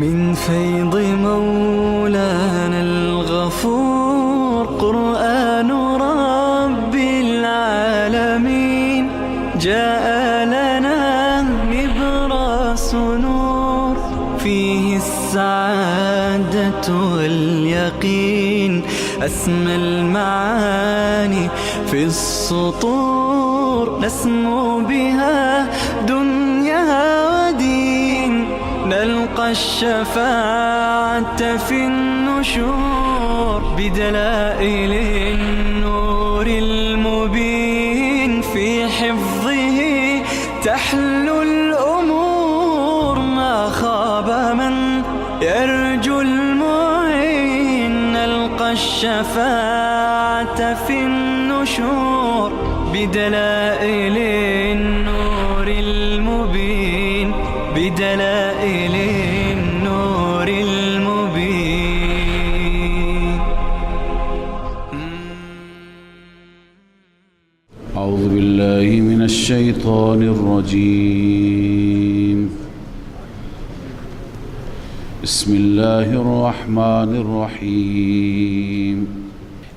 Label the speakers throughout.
Speaker 1: من فيض مولانا الغفور. قرآن رب العالمين جاء لنا نبراس نور، فيه السعادة واليقين، أسمى المعاني في السطور، نسمو بها دنيا ودين، نلقى الشفاعة في النشور، بدلائل النور المبين، في حفظه تحلو الأمور، ما خاب من يرجو المعين، نلقى الشفاعة في النشور، بدلائل النور المبين، بدلائل النور المبين.
Speaker 2: أعوذ بالله من الشيطان الرجيم. بسم الله الرحمن الرحیم.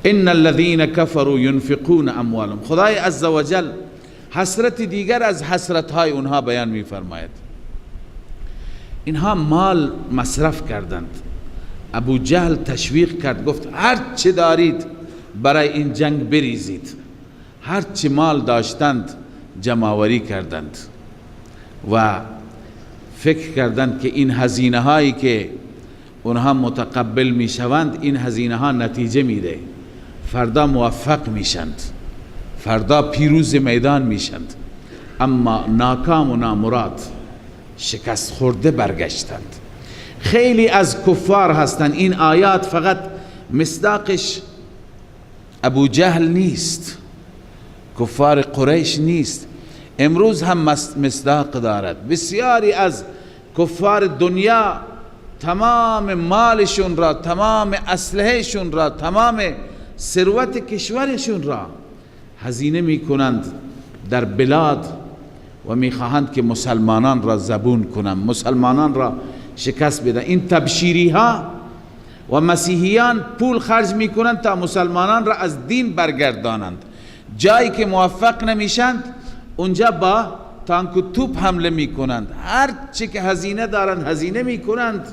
Speaker 2: ان الذين كفروا ينفقون اموالهم. خدای عزوجل حسرت دیگر از حسرت‌های اونها بیان می‌فرماید. اینها مال مصرف کردند. ابو جهل تشویق کرد، گفت هر چه دارید برای این جنگ بریزید. هر چه مال داشتند جمع‌آوری کردند و فکر کردند که این هزینه هایی که اونها متقبل میشوند، این هزینه ها نتیجه میده، فردا موفق میشند، فردا پیروز میدان میشند. اما ناکام و نامراد، شکست خورده برگشتند. خیلی از کفار هستند. این آیات فقط مصداقش ابو جهل نیست، کفار قریش نیست، امروز هم مصداق دارد. بسیاری از کفار دنیا تمام مالشون را، تمام اسلحهشون را، تمام ثروت کشورشون را هزینه میکنند در بلاد و میخواهند که مسلمانان را زبون کنند، مسلمانان را شکست بدن. این تبشیری ها و مسیحیان پول خرج میکنند تا مسلمانان را از دین برگردانند. جایی که موفق نمیشند اونجا با تانک و توپ حمله میکنند. هر چی که هزینه دارند هزینه میکنند.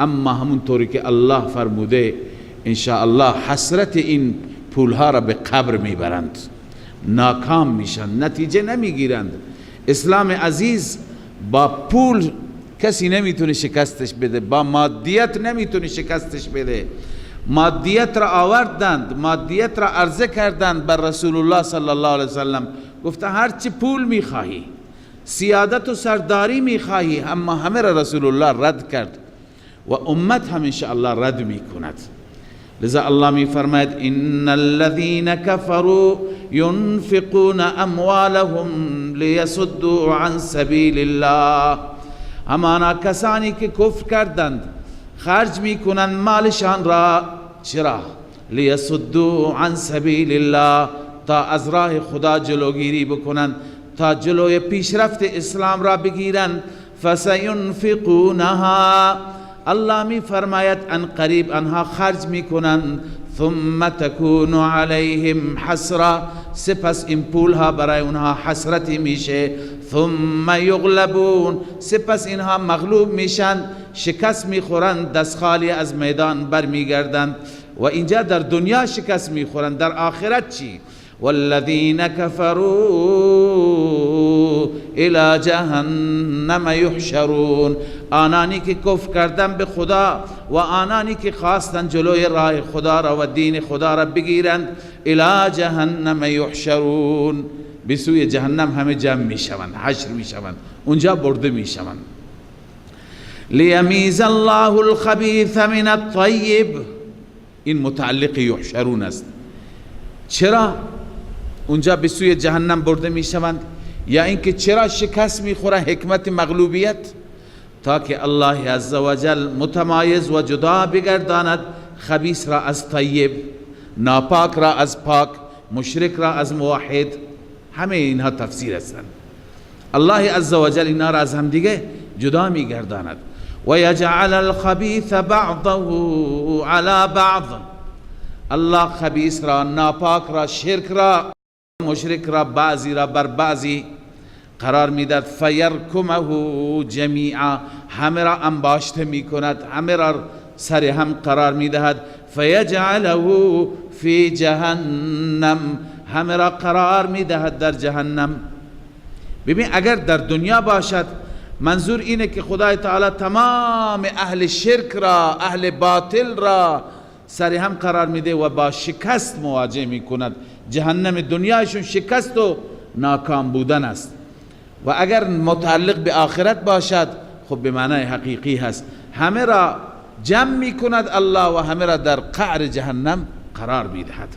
Speaker 2: اما همونطوری که الله فرموده انشاءالله حسرت این پولها را به قبر میبرند، ناکام میشن، نتیجه نمیگیرند. اسلام عزیز با پول کسی نمیتونه شکستش بده، با مادیت نمیتونه شکستش بده. مادیت را آوردند، مادیت را عرضه کردند بر رسول الله صلی الله علیه وسلم، گفته هرچی پول میخواهی، سیادت و سرداری میخواهی، اما همه را رسول الله رد کرد و امت هم انشاءالله رد میکند. لذا الله میفرماید ان الذين كفروا ينفقون اموالهم ليصدوا عن سبیل الله. همانا کسانی که کفر کردند خرج میکنند مالشان را، چرا؟ لیصدوا عن سبیل الله، تا از راه خدا جلوگیری بکنند، تا جلوی پیشرفت اسلام را بگیرند. فسینفقونها، الله می فرماید ان قریب آنها خرج میکنند. ثم تکون علیهم حسرة، سپس این پولها برای اونها حسرتی میشه. ثم یغلبون، سپس اینها مغلوب میشن، شکست میخورند، دست خالی از میدان برمیگردند. و اینجا در دنیا شکست میخورند، در آخرت چی؟ والذین كفروا الى جهنم یحشرون. آنانی که کفر کردن به خدا و آنانی که خواستن جلوی راه خدا را و دین خدا را بگیرند، الى جهنم یحشرون، به سوی جهنم همه جمع میشوند، حشر میشوند، اونجا برده میشوند. لیمیز الله الخبیث من الطیب، این متعلق یحشرون است. چرا اونجا به سوی جهنم برده میشوند؟ یا اینکه چرا شکست میخوره؟ حکمت مغلوبیت، تا که الله عزوجل متمایز و جدا بگرداند خبیث را از طیب، ناپاک را از پاک، مشرک را از موحد. همه اینها تفسیر هستند. الله عزوجل اینها را از هم دیگه جدا میگرداند. و یجعل الخبیث بعضه علی بعض. الله خبیث را، ناپاک را، شرک را، مشرک را، بعضی را بر بعضی قرار میداد. فیرکمه جمیعا، همه را انباشته میکند، همه را سر هم قرار میدهد. فیجعله فی جهنم، همه را قرار میدهد در جهنم. ببین اگر در دنیا باشد، منظور اینه که خدای تعالی تمام اهل شرک را، اهل باطل را سر هم قرار میده و با شکست مواجه میکند. جهنم دنیایشون شکست و ناکام بودن است. و اگر متعلق به آخرت باشد، خب به معنای حقیقی هست، همه را جمع میکند الله و همه را در قعر جهنم قرار میدهد.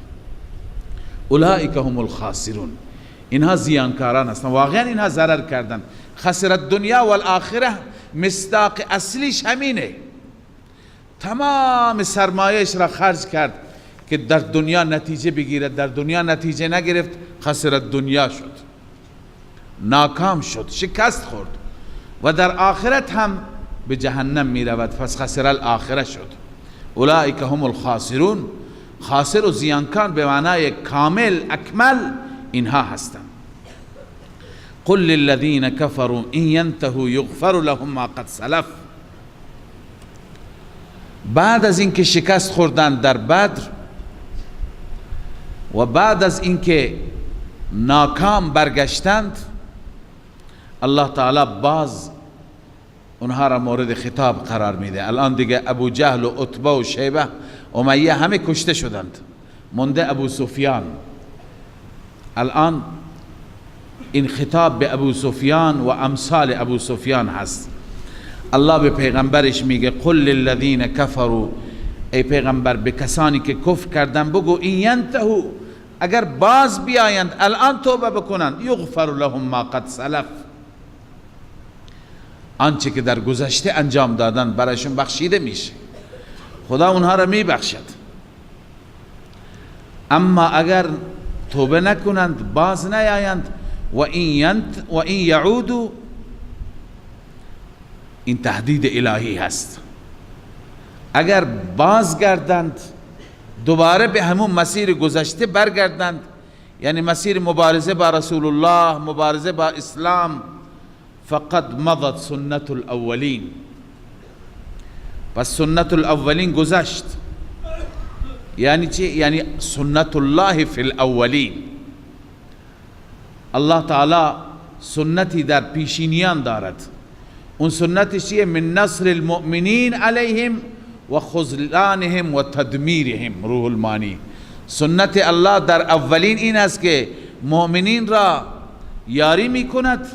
Speaker 2: اولئک هم الخاسرون، اینها زیانکاران هستند، واقعا اینها ضرر کردند. خسرت دنیا و الاخره مصداق اصلیش همینه. تمام سرمایهش را خرج کرد که در دنیا نتیجه بگیرد، در دنیا نتیجه نگرفت، خسرت دنیا شد، ناکام شد، شکست خورد و در آخرت هم به جهنم می رود. پس خسر الاخره شد. اولئک هم الخاسرون، خاسر و زیانکار به معنای کامل اکمل اینها هستند. قل للذین كفروا ان ينتهوا یغفر لهم ما قد سلف. بعد از اینکه شکست خوردن در بدر و بعد از اینکه ناکام برگشتند، الله تعالی باز اونها را مورد خطاب قرار میده. الان دیگه ابو جهل و عتبه و شیبه امیه همه کشته شدند، مونده ابو سفیان. الان این خطاب به ابو سفیان و امثال ابو سفیان هست. الله به پیغمبرش میگه قل للذین کفروا، ای پیغمبر به کسانی که کفر کردن بگو این ینتهو، اگر باز بیایند الان توبه بکنند، یغفر لهم ما قد سلف، آنچه که در گذشته انجام دادن برایشون بخشیده میشه، خدا اونها را میبخشد. اما اگر توبه نکنند، باز نیایند، و این یعودوا، این تهدید الهی هست، اگر بازگردند دوباره به همون مسیر گذشته برگردند، یعنی مسیر مبارزه با رسول الله، مبارزه با اسلام، فقد مضت سنت الاولین، پس سنت الاولین گذشت. یعنی چی؟ یعنی سنت الله فی الاولین. الله تعالی سنتی در پیشینیان دارد. اون سنتش چیه؟ من نصر المؤمنین علیهم و خذلانهم و تدمیرهم. روح المانی. سنت الله در اولین این است که مؤمنین را یاری میکند،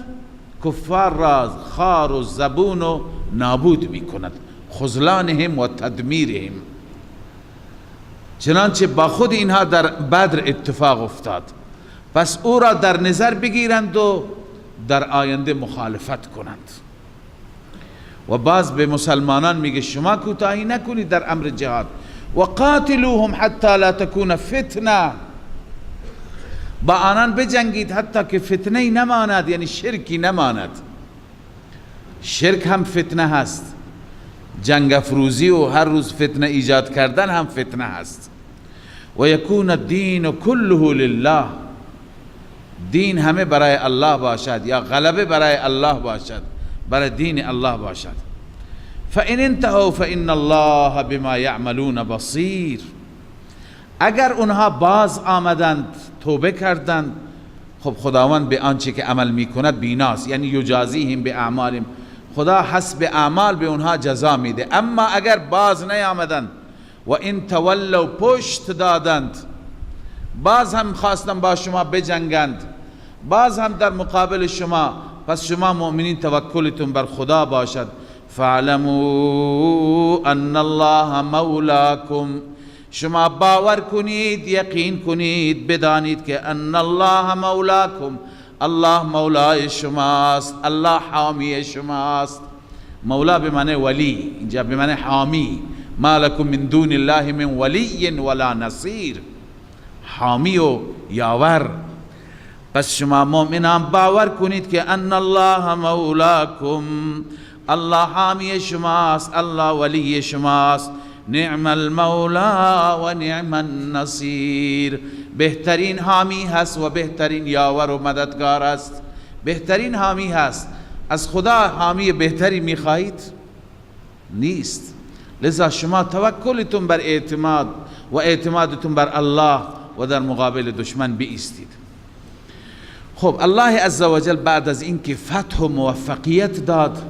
Speaker 2: کفار را خار و زبون و نابود میکند، خذلانهم و تدمیرهم. چنانچه با خود اینها در بدر اتفاق افتاد. پس او را در نظر بگیرند و در آینده مخالفت کنند. و باز به مسلمانان میگه شما کوتاهی نکنید در امر جهاد، و قاتلوهم حتی لا تکون فتنه، با آنان بجنگید حتی که فتنه نماند، یعنی شرکی نماند. شرک هم فتنه هست، جنگ افروزی و هر روز فتنه ایجاد کردن هم فتنه هست. و یکون الدین کله لله، دین همه برای الله باشد، یا غلبه برای الله باشد، برای دین الله باشد. فإن انتهوا فإن الله بما يعملون بصیر. اگر اونها باز آمدند، توبه کردند، خب خداوند به آنچه که عمل میکند بیناست، یعنی یجازیهم به اعمالهم، خدا حسب اعمال به اونها جزا میده. اما اگر باز نیامدند و این تولوا، پشت دادند، باز هم خواستن با شما بجنگند، باز هم در مقابل شما، پس شما مؤمنین توکلتون بر خدا باشد. فاعلموا ان الله مولاکم، شما باور کنید، یقین کنید، بدانید که ان الله مولاکم، الله مولای شماست، الله حامی شماست. مولا به معنی ولی، اینجا به معنی حامی. ما لکم من دون الله من ولی ولا نصیر، حامی و یاور. پس شما مؤمنان باور کنید که ان الله مولاکم، الله حامی شماست، الله ولی شماست. نعم المولا و نعم النصیر. بهترین حامی هست و بهترین یاور و مددگار است. بهترین حامی هست. از خدا حامی بهتری میخواهید؟ نیست. لذا شما توکلتون بر اعتماد و اعتمادتون بر الله و در مقابل دشمن بایستید. خب الله عزوجل بعد از اینکه فتح و موفقیت داد،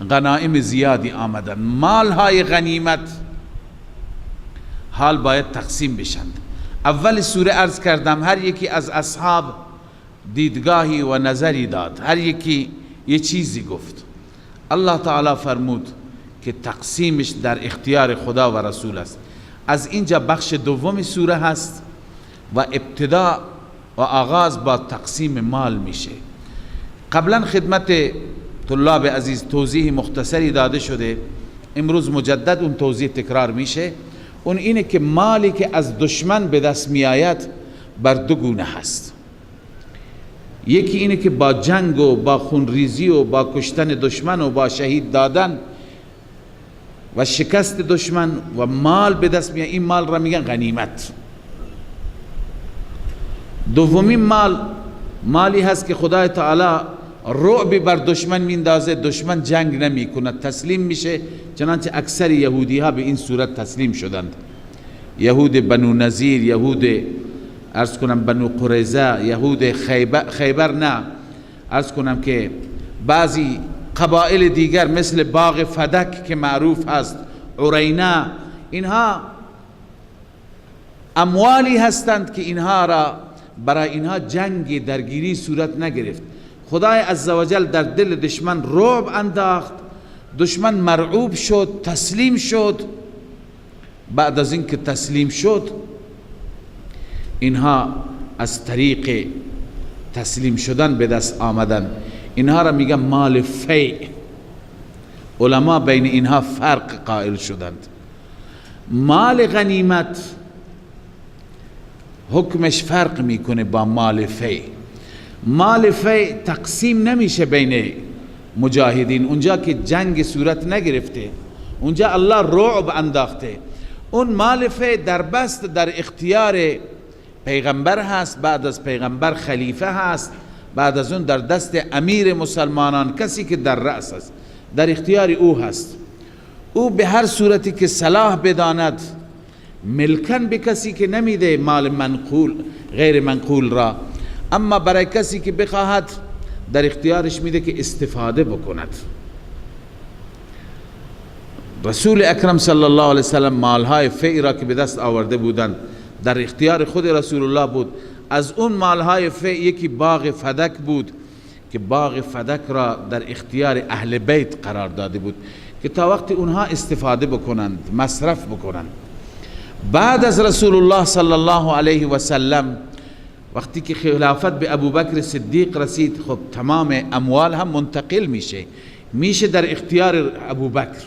Speaker 2: غنائم زیادی آمدن، مالهای غنیمت حال باید تقسیم بشند. اول سوره عرض کردم هر یکی از اصحاب دیدگاهی و نظری داد، هر یکی یه چیزی گفت. الله تعالی فرمود که تقسیمش در اختیار خدا و رسول است. از اینجا بخش دوم سوره هست و ابتدا و آغاز با تقسیم مال میشه. قبلا خدمت طلاب عزیز توضیح مختصری داده شده، امروز مجدد اون توضیح تکرار میشه. اون اینه که مالی که از دشمن به دست میآید بر دو گونه هست. یکی اینه که با جنگ و با خونریزی و با کشتن دشمن و با شهید دادن و شکست دشمن و مال به دست میآید، این مال را میگن غنیمت. دومین مال، مالی هست که خدای تعالی رعب بر دشمن میندازه، دشمن جنگ نمی کند، تسلیم میشه. چنانچه اکثر یهودی ها به این صورت تسلیم شدند. یهود بنو نظیر، یهود عرض کنم بنو قریظه، یهود خیبر نه، عرض کنم که بعضی قبائل دیگر مثل باغ فدک که معروف است، عرینه، اینها اموالی هستند که اینها را برای اینها جنگ درگیری صورت نگرفت. خدای عزوجل در دل دشمن رعب انداخت، دشمن مرعوب شد، تسلیم شد. بعد از اینکه تسلیم شد، اینها از طریق تسلیم شدن به دست آمدن. اینها را میگن مال فیع. علما بین اینها فرق قائل شدند. مال غنیمت حکمش فرق میکنه با مال فیع. مال فیع تقسیم نمیشه بین مجاهدین، اونجا که جنگ صورت نگرفته، اونجا الله رعب انداخته. اون مال فیع در بست در اختیار پیغمبر هست، بعد از پیغمبر خلیفه هست، بعد از اون در دست امیر مسلمانان، کسی که در رأس است، در اختیار او هست. او به هر صورتی که صلاح بداند ملکن به کسی که نمیده مال منقول غیر منقول را، اما برای کسی که بخواهد در اختیارش میده که استفاده بکند. رسول اکرم صلی الله علیه وسلم مالهای فیع را که به دست آورده بودند در اختیار خود رسول الله بود. از اون مالهای فیع یکی باغ فدک بود که باغ فدک را در اختیار اهل بیت قرار داده بود که تا وقتی اونها استفاده بکنند، مصرف بکنند. بعد از رسول الله صلی الله علیه و سلم وقتی که خلافت به ابوبکر صدیق رسید، خب تمام اموال هم منتقل میشه در اختیار ابوبکر.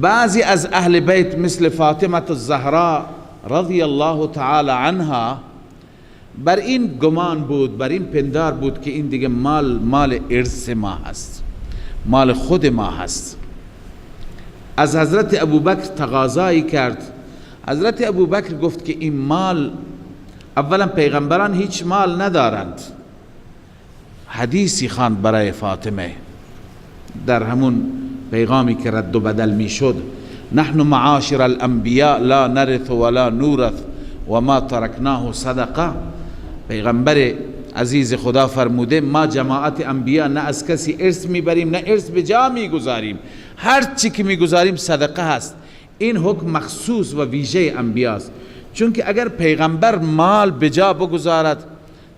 Speaker 2: بعضی از اهل بیت مثل فاطمه الزهرا رضی الله تعالی عنها بر این گمان بود، بر این پندار بود که این دیگه مال ارث ما هست، مال خود ما هست. از حضرت ابوبکر تقاضایی کرد. حضرت ابوبکر گفت که این مال، اولا پیغمبران هیچ مال ندارند. حدیثی خواند برای فاطمه در همون پیغامی که رد و بدل میشد: نحن معاشر الانبیاء لا نرث ولا نورث و ما ترکناه صدقه. پیغمبر عزیز خدا فرموده ما جماعت انبیا نه از کسی ارث میبریم نه ارث به جا میگذاریم، هر چی که میگذاریم صدقه هست. این حکم مخصوص و ویژه انبیاست، چون که اگر پیغمبر مال به جا بگذارد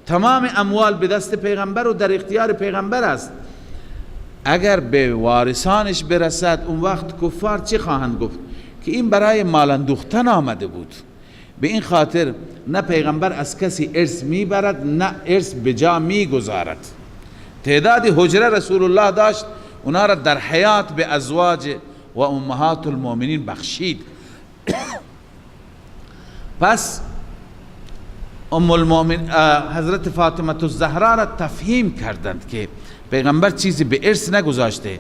Speaker 2: تمام اموال به دست پیغمبر و در اختیار پیغمبر است. اگر به وارثانش برسد اون وقت کفار چی خواهند گفت؟ که این برای مال اندوختن آمده بود. به این خاطر نه پیغمبر از کسی ارث میبرد نه ارث به جا میگذارد. تعداد حجره رسول الله داشت، اونا را در حیات به ازواج و امهات المؤمنین بخشید. پس ام المؤمن حضرت فاطمه الزهرا را تفهیم کردند که پیغمبر چیزی به ارث نگذاشته.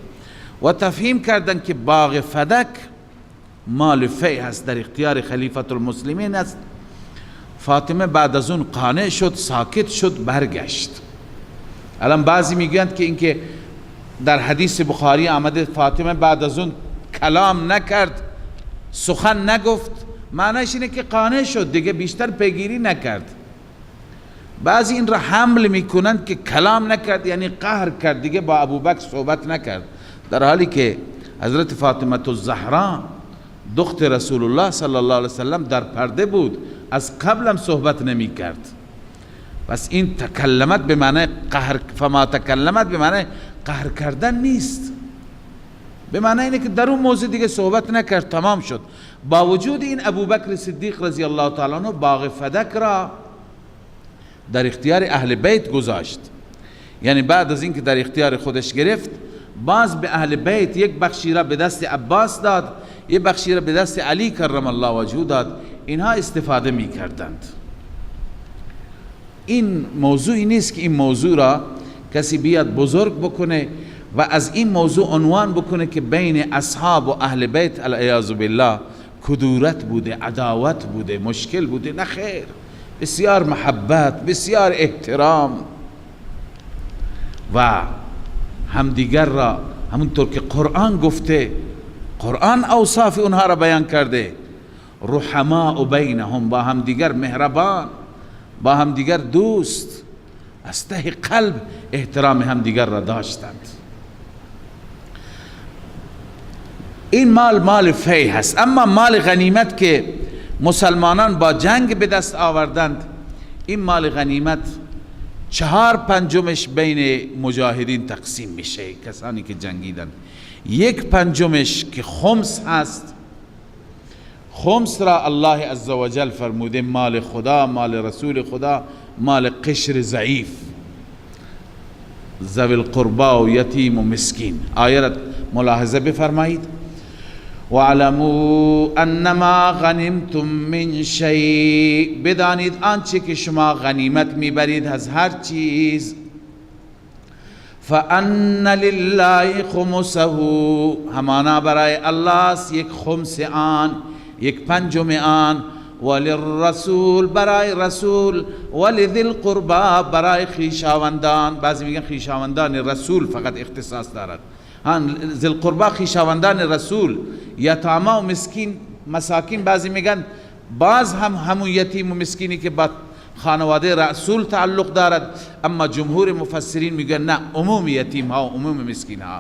Speaker 2: و تفهیم کردن که باغ فدک مال فی هست، در اختیار خلیفت المسلمین است. فاطمه بعد از اون قانع شد، ساکت شد، برگشت. الان بعضی میگویند که اینکه در حدیث بخاری آمده فاطمه بعد از اون کلام نکرد، سخن نگفت، معنیش اینه که قانع شد دیگه، بیشتر پیگیری نکرد. بعضی این را حمل میکنند که کلام نکرد یعنی قهر کرد دیگه، با ابوبکر صحبت نکرد، در حالی که حضرت فاطمه الزهرا دخت رسول الله صلی الله علیه وسلم در پرده بود، از قبلم صحبت نمی کرد. پس این تکلمت به معنی قهر، فما تکلمت به معنی قهر کردن نیست، به معنی اینه که در اون موضوع دیگه صحبت نکرد، تمام شد. با وجود این ابوبکر صدیق رضی الله تعالی عنہ باغ فدک را در اختیار اهل بیت گذاشت، یعنی بعد از اینکه در اختیار خودش گرفت، باز به اهل بیت یک بخشی را به دست عباس داد، یک بخشی را به دست علی کرم الله وجهه داد، اینها استفاده می کردند. این موضوعی نیست که این موضوع را کسی بیاد بزرگ بکنه و از این موضوع عنوان بکنه که بین اصحاب و اهل بیت العیاذ بالله کدورت بوده، عداوت بوده، مشکل بوده. نه خیر، بسیار محبت، بسیار احترام و همدیگر را، همونطور که قرآن گفته، قرآن اوصاف اونها را بیان کرده، رحماء بینهم، با همدیگر مهربان، با همدیگر دوست، از ته قلب احترام همدیگر را داشتند. این مال مال فی هست. اما مال غنیمت که مسلمانان با جنگ به دست آوردند، این مال غنیمت 4/5 بین مجاهدین تقسیم میشه، کسانی که جنگیدند. 1/5 که خمس هست، خمس را الله عزوجل فرموده مال خدا، مال رسول خدا، مال قشر ضعیف، ذوی القربا و یتیم و مسکین. آیه را ملاحظه بفرمایید. وَعْلَمُوا أَنَّمَا غَنِمْتُم مِّن شَيْءٍ، بدانید آنچه که شما غنیمت میبرید از هر چیز، فَأَنَّ لِلَّهِ خُمُسَهُ، همانا برای الله است یک خمس آن، 1/5 آن، وللرسول، برای رسول، ولذی القربا، برای خویشاوندان. بعضی میگن خویشاوندان رسول فقط اختصاص دارد، ذی القربا خویشاوندان رسول، یتاما و مسکین، مساکین. بعضی میگن باز هم همون یتیم و مسکینی که با خانواده رسول تعلق دارد، اما جمهور مفسرین میگن نه، عموم یتیم ها و عموم مسکین ها.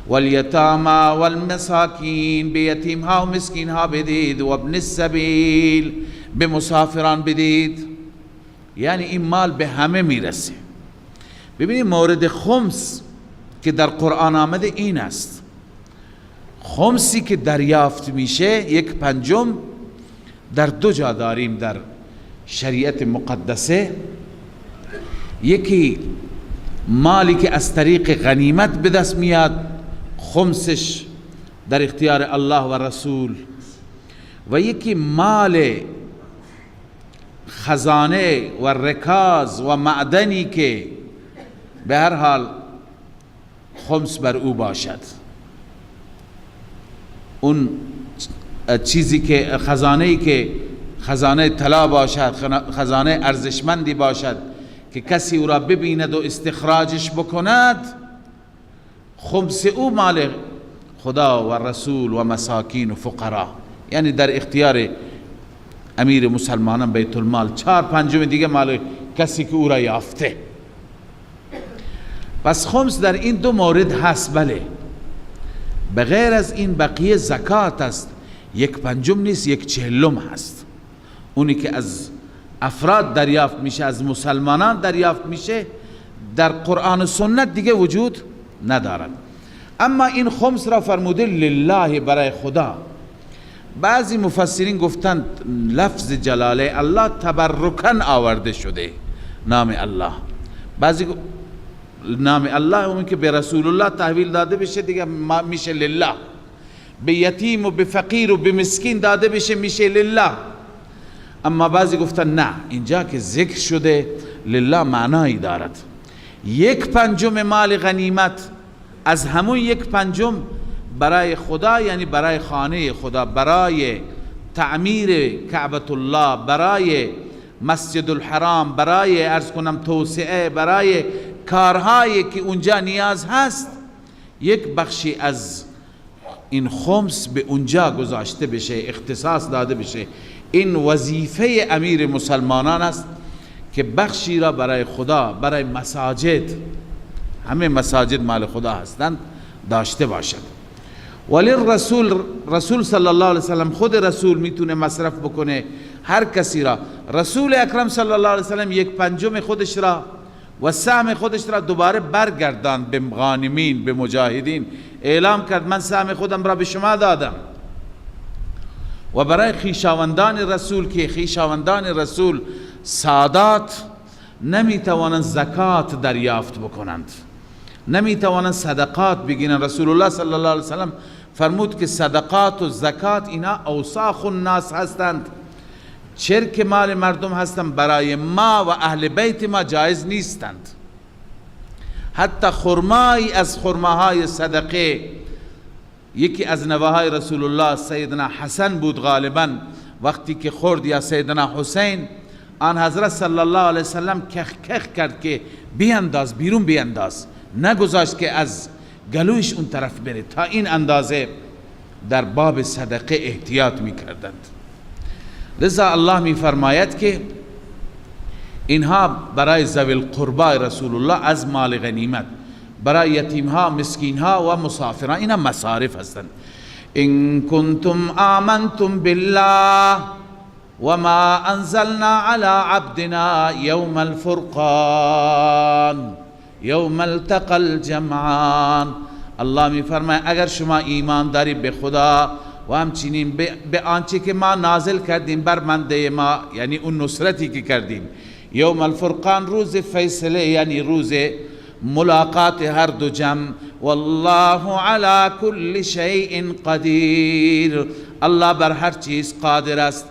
Speaker 2: والیتاما والمساکین، به یتیم ها و مسکین ها بدید، و ابن السبیل، به مسافران بدید. یعنی این مال به همه میرسه. ببینید مورد خمس که در قرآن آمده این است، خمسی که دریافت میشه 1/5 در دو جا داریم در شریعت مقدسه. یکی مالی که از طریق غنیمت به دست میاد، خمسش در اختیار الله و رسول، و یکی مال خزانه و رکاز و معدنی که به هر حال خمس بر او باشد، اون چیزی که خزانه‌ای که خزانه طلا باشد، خزانه ارزشمندی باشد که کسی او را ببیند و استخراجش بکند، خمس او مال خدا و رسول و مساکین و فقرا، یعنی در اختیار امیر مسلمانان بیت المال. 4/5 دیگه مال کسی که او را یافته. پس خمس در این دو مورد هست. بله، بغیر از این بقیه زکات است، 1/5 نیست، 1/40 هست. اونی که از افراد دریافت میشه، از مسلمانان دریافت میشه، در قرآن و سنت دیگه وجود ندارد. اما این خمس را فرموده لله، برای خدا. بعضی مفسرین گفتند لفظ جلاله الله تبرکن آورده شده، نام الله. بعضی نام الله اون که به رسول الله تحویل داده بشه دیگه میشه لله، به یتیم و به فقیر و به مسکین داده بشه میشه لله. اما بعضی گفتن نه، اینجا که ذکر شده لله معنایی دارد، 1/5 مال غنیمت، از همون 1/5 برای خدا، یعنی برای خانه خدا، برای تعمیر کعبة الله، برای مسجد الحرام، برای عرض کنم توسعه، برای کارهایی که اونجا نیاز هست، یک بخشی از این خمس به اونجا گذاشته بشه، اختصاص داده بشه. این وظیفه امیر مسلمانان است که بخشی را برای خدا، برای مساجد، همه مساجد مال خدا هستند، داشته باشد. ولی رسول صلی الله علیه وسلم، خود رسول میتونه مصرف بکنه هر کسی را. رسول اکرم صلی الله علیه وسلم 1/5 خودش را و سهم خودش را دوباره برگرداند به غانمین، به مجاهدین، اعلام کرد من سهم خودم را به شما دادم. و برای خویشاوندان رسول که خویشاوندان رسول سادات نمیتوانند زکات دریافت بکنند، نمیتوانند صدقات بگیرند. رسول الله صلی الله علیه وسلم فرمود که صدقات و زکات اینا اوساخ الناس هستند، چرک مال مردم هستند، برای ما و اهل بیت ما جایز نیستند. حتی خرمایی از خرماهای صدقه، یکی از نوه‌های رسول الله سیدنا حسن بود غالبا، وقتی که خورد یا سیدنا حسین، آن حضرت صلی الله علیه وسلم کخ کخ کرد که بیانداز بیرون، بیانداز، نگذاشت که از گلوش اون طرف بره. تا این اندازه در باب صدقه احتیاط میکردند. لذا الله میفرماید که اینها برای ذوی القربای رسول الله از مال غنیمت، برای یتیمها، مسکینها و مسافران، اینا مصارف هستند. ان کنتم آمنتم بالله وما انزلنا على عبدنا یوم الفرقان یوم التقى الجمعان. الله می فرماید اگر شما ایمان دارید به خدا و همچنین به آنچه که ما نازل کردیم بر بنده ما، یعنی اون نصرتی که کردیم، یوم الفرقان، روز فیصله، یعنی روز ملاقات هر دو جمع، والله علی کل شیء قدیر، الله بر هر چیز قادر است،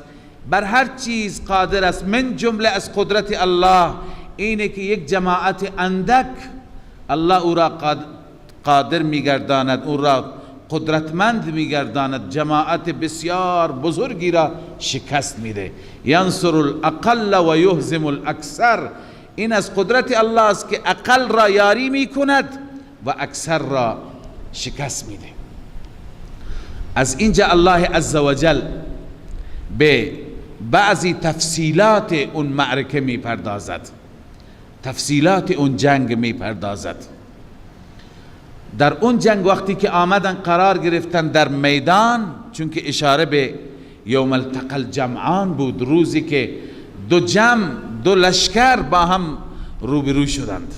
Speaker 2: بر هر چیز قادر است. من جمله از قدرت الله اینه که یک جماعت اندک الله او را قادر میگرداند، او را قدرتمند میگرداند، جماعت بسیار بزرگی را شکست میده. ینصر الاقل و یهزم الاکثر، این از قدرت الله است که اقل را یاری میکند و اکثر را شکست میده. از اینجا الله عزوجل به بعضی تفصیلات اون معرکه میپردازد، تفصیلات اون جنگ میپردازد. در اون جنگ وقتی که آمدن قرار گرفتن در میدان، چون که اشاره به یوم التقى الجمعان بود، روزی که دو جمع، دو لشکر با هم روبرو شدند.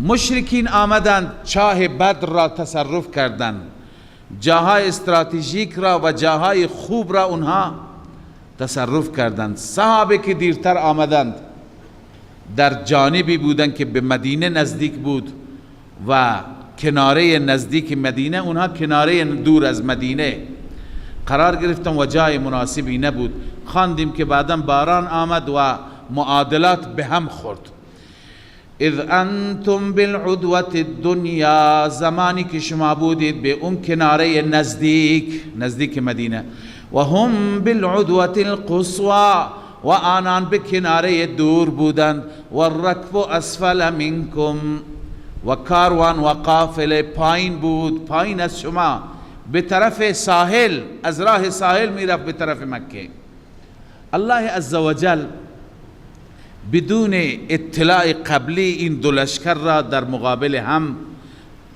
Speaker 2: مشرکین آمدند چاه بدر را تصرف کردند، جاهای استراتژیک را و جاهای خوب را اونها تصرف کردند. صحابه که دیرتر آمدند در جانبی بودند که به مدینه نزدیک بود و کناره نزدیک مدینه، اونها کناره دور از مدینه قرار گرفتن و جای مناسبی نبود. خواندیم که بعدا باران آمد و معادلات به هم خورد. اذ انتم بالعدوة الدنیا، زمانی که شما بودید به اون کناره نزدیک، نزدیک مدینه، و هم بالعدوة القصوى، و آنان به کناره دور بودند، و الرکب اسفل منکم، و کاروان و قافله پایین بود، پایین از شما به طرف ساحل، از راه ساحل میرفت به طرف مکه. الله عزوجل بدون اطلاع قبلی این دو لشکر را در مقابل هم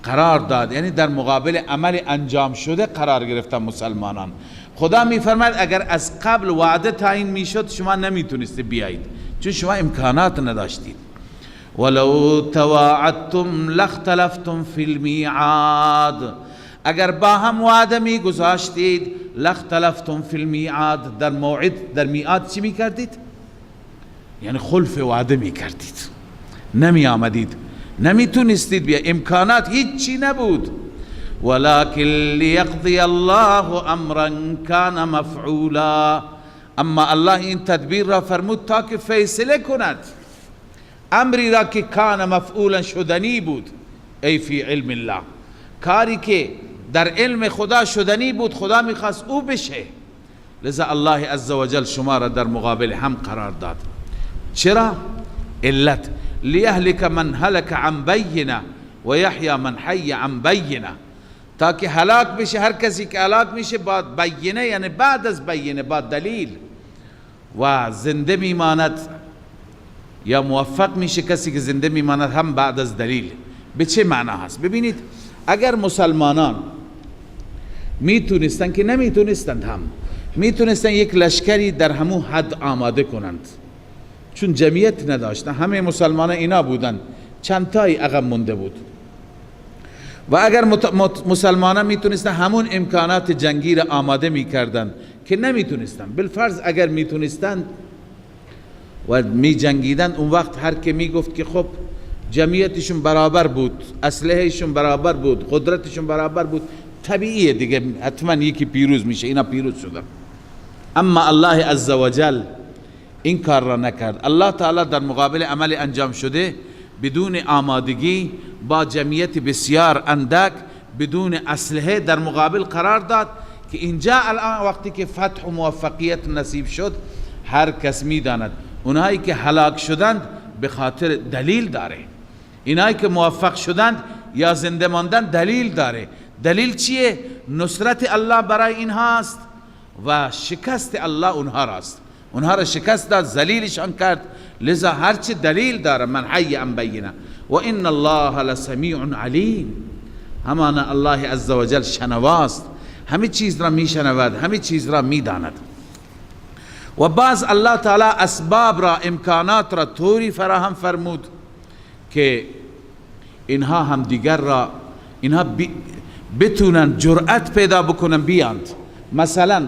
Speaker 2: قرار داد، یعنی در مقابل عمل انجام شده قرار گرفتن مسلمانان. خدا میفرماید اگر از قبل وعده تعیین میشد شما نمیتونستید بیایید، چون شما امکانات نداشتید. ولو تواعدتم لاختلفتم فی المیعاد، اگر با هم وعده میگذاشتید لاختلفتم فی المیعاد، در موعد، در میعاد چی میکردید؟ یعنی خلف وعده میکردید، نمی آمدید، نمیتونستید بیا، امکانات هیچی نبود. ولكن لیقضی الله امرا کان مفعولا، اما الله این تدبیر را فرمود تا که فیصله کند. امری را که کان مفعولا شدنی بود، ای فی علم الله، کاری که در علم خدا شدنی بود، خدا میخواست او بشه، لذا الله عزوجل شما را در مقابل هم قرار داد. چرا؟ علت لیهلک من هلک عن بینه و یحیی من حی عن بینه، تا که هلاک بشه هر کسی که هلاک میشه با بینه، یعنی بعد از بینه، با دلیل، و زنده میماند یا موفق میشه کسی که زنده میماند هم بعد از دلیل. به چه معنا هست؟ ببینید اگر مسلمانان میتونستن که نمیتونستند، هم میتونستن یک لشکری در همون حد آماده کنند، چون جمعیت نداشتن، همه مسلمانان اینا بودن، چند تایی عقب مونده بود. و اگر مسلمانان میتونستن همون امکانات جنگی را آماده میکردن که نمیتونستن، بالفرض اگر میتونستن و میجنگیدن، اون وقت هر که میگفت که خب جمعیتشون برابر بود، اسلحهشون برابر بود، قدرتشون برابر بود، طبیعیه دیگه حتما یکی پیروز میشه، اینا پیروز شدن. اما الله عزوجل این کار را نکرد. الله تعالی در مقابل عمل انجام شده بدون آمادگی، با جمعیت بسیار اندک، بدون اسلحه در مقابل قرار داد که اینجا الان وقتی که فتح و موفقیت نصیب شد، هر کس میداند اونایی که هلاک شدند به خاطر دلیل داره، اینایی که موفق شدند یا زنده ماندن دلیل داره. دلیل چیه؟ نصرت الله برای اینهاست و شکست الله اونها راست، اونها را شکست داد، ذلیلشان کرد. لذا هرچی دلیل داره، من حی ام بینه و ان الله لسمیع علیم، همان الله عزوجل شنواست، همه چیز را میشنود، همه چیز را میداند. و باز الله تعالی اسباب را، امکانات را طوری فراهم فرمود که اینها هم دیگر را، اینها بتونن جرأت پیدا بکنن بیاند. مثلا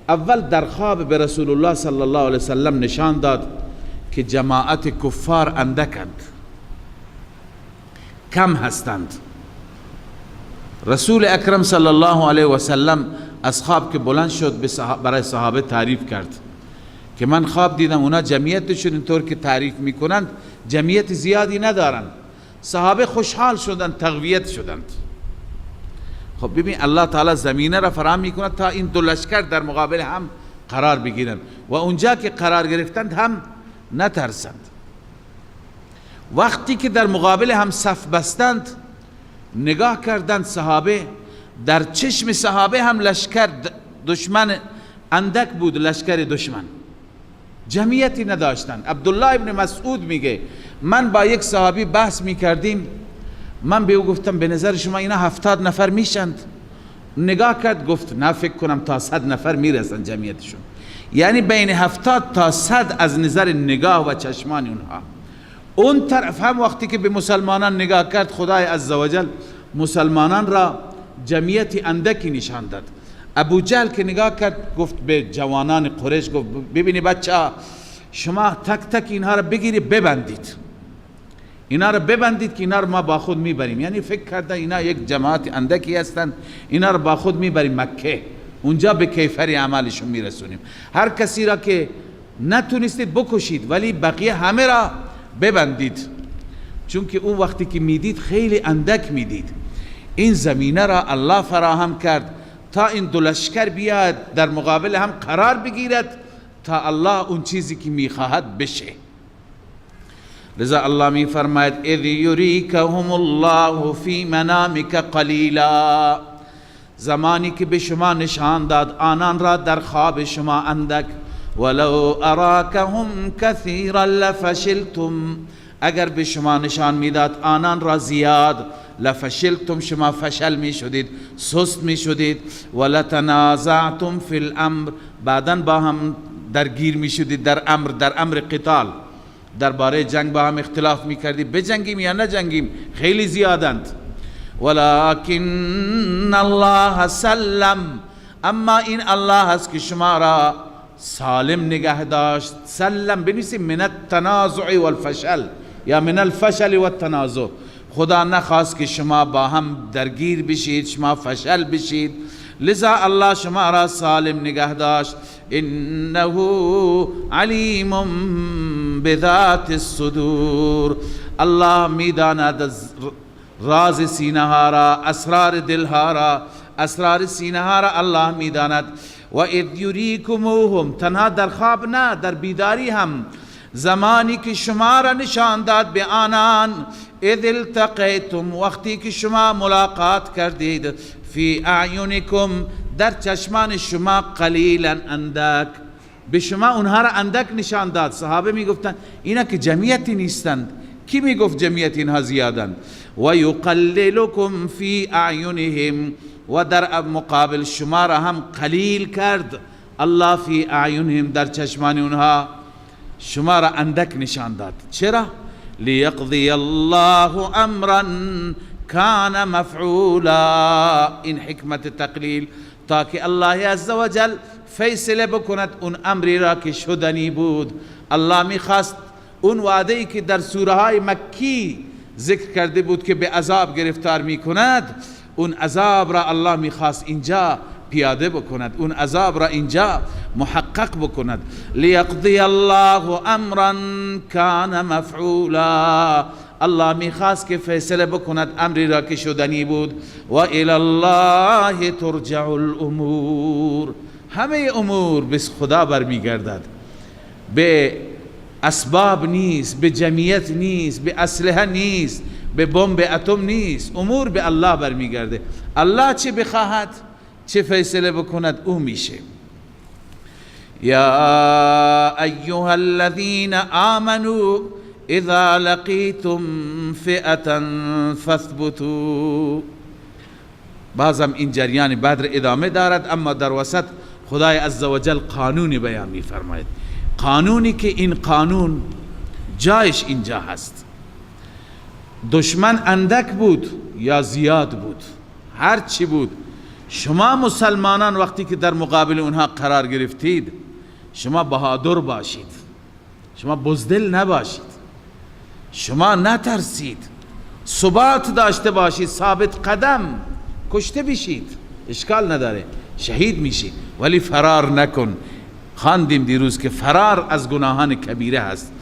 Speaker 2: اول در خواب به رسول الله صلی الله علیه وسلم نشان داد که جماعت کفار اندکند، کم هستند. رسول اکرم صلی الله علیه وسلم از خواب که بلند شد برای صحابه تعریف کرد که من خواب دیدم اونا جمعیتشون اینطور که تعریف میکنند جمعیت زیادی ندارند. صحابه خوشحال شدند، تقویت شدند. خب ببین الله تعالی زمینه را فراهم میکند تا این دو لشکر در مقابل هم قرار بگیرند و اونجا که قرار گرفتند هم نترسند. وقتی که در مقابل هم صف بستند، نگاه کردند صحابه، در چشم صحابه هم لشکر دشمن اندک بود، لشکر دشمن جمعیتی نداشتند. عبدالله ابن مسعود میگه من با یک صحابی بحث میکردیم، من به او گفتم به نظر شما اینا 70 نفر میشند؟ نگاه کرد گفت نه، فکر کنم تا 100 نفر میرسن جمعیتشون. یعنی بین 70 تا 100 از نظر نگاه و چشمان اونها. اون طرف هم وقتی که به مسلمانان نگاه کرد، خدای عزوجل مسلمانان را جمعیت اندکی نشان داد. ابو جهل که نگاه کرد گفت به جوانان قریش، گفت ببینی بچه، شما تک تک اینها را بگیری ببندید، اینا را ببندید که اینا را ما با خود میبریم. یعنی فکر کردن اینا یک جماعت اندکی هستند، اینا را با خود میبریم مکه، اونجا به کیفر اعمالشون میرسونیم. هر کسی را که نتونستید بکشید، ولی بقیه همه را ببندید. چون که اون وقتی که میدید خیلی اندک میدید. این زمینه را الله فراهم کرد تا این دو لشکر بیاد در مقابل هم قرار بگیرد تا الله اون چیزی که میخواهد بشه. لذا الله می فرماید اذ یریکهم الله فی منامک قلیلا، زمانی که به شما نشان داد آنان را در خواب شما اندک. ولو اراکهم کثیرا لفشلتم، اگر به شما نشان میداد آنان را زیاد، لفشلتم، شما فشل می شدید، سست می شدید. ولتنازعتم فی الامر، بعدا با هم درگیر می شدید در امر، در امر قتال، درباره جنگ با هم اختلاف می کردید، بجنگیم یا نجنگیم، خیلی زیادند. ولكن الله سلم، اما این الله است که شما را سالم نگه داشت. سلم بنویسیم من التنازع والفشل یا من الفشل والتنازع. خدا نخواست که شما با هم درگیر بشید، شما فشل بشید، لذا الله شما را سالم نگه داشت. انه علیم بذات الصدور. الله میداند راز سینه ها را، اسرار دل ها را، اسرار سینه ها را الله میداند. و اذ یریکموهم، تنها در خواب نه، در بیداری هم، زمانی که شما را نشان داد به آنان، اذ التقیتم، وقتی که شما ملاقات کردید، فی اعینکم، در چشمان شما، قلیلا اندک، به شما اونها را اندک نشان داد. صحابه میگفتند اینا که جمعیتی نیستند، کی میگفت جمعیت اینها زیادند؟ و یقللکم فی اعینهم، و در مقابل شما را هم قلیل کرد الله، فی اعینهم، در چشمان اونها شما را اندک نشان داد. چرا؟ لیقضی الله امرا کان مفعولا. این حکمت تقلیل، تاکه الله عزوجل فیصله بکند اون امری را که شدنی بود. الله میخواست اون وعده ای که در سوره های مکی ذکر کرده بود که به عذاب گرفتار میکند، اون عذاب را الله میخواست اینجا پیاده بکند، اون عذاب را اینجا محقق بکند. لیقضی الله امرا کان مفعولا، الله میخواست که فیصله بکند امری را که شدنی بود. و الی الله ترجع الامور، همه امور به خدا برمیگردد، به اسباب نیست، به جمعیت نیست، به اسلحه نیست، به بمب اتم نیست، امور به الله برمیگرده. الله چه بخواهد، چه فیصله بکند، او میشه. یا ایها الذین آمنوا اذا لقیتم فئة فاثبتوا. بازم این جریان بدر ادامه دارد، اما در وسط خدای عزوجل قانونی بیان میفرماید، قانونی که این قانون جایش اینجا هست. دشمن اندک بود یا زیاد بود، هر چی بود، شما مسلمانان وقتی که در مقابل اونها قرار گرفتید، شما بهادر باشید، شما بزدل نباشید، شما نترسید، ثبات داشته باشید، ثابت قدم، کشته بشید اشکال نداره، شهید میشید، ولی فرار نکن. خواندیم دیروز که فرار از گناهان کبیره هست.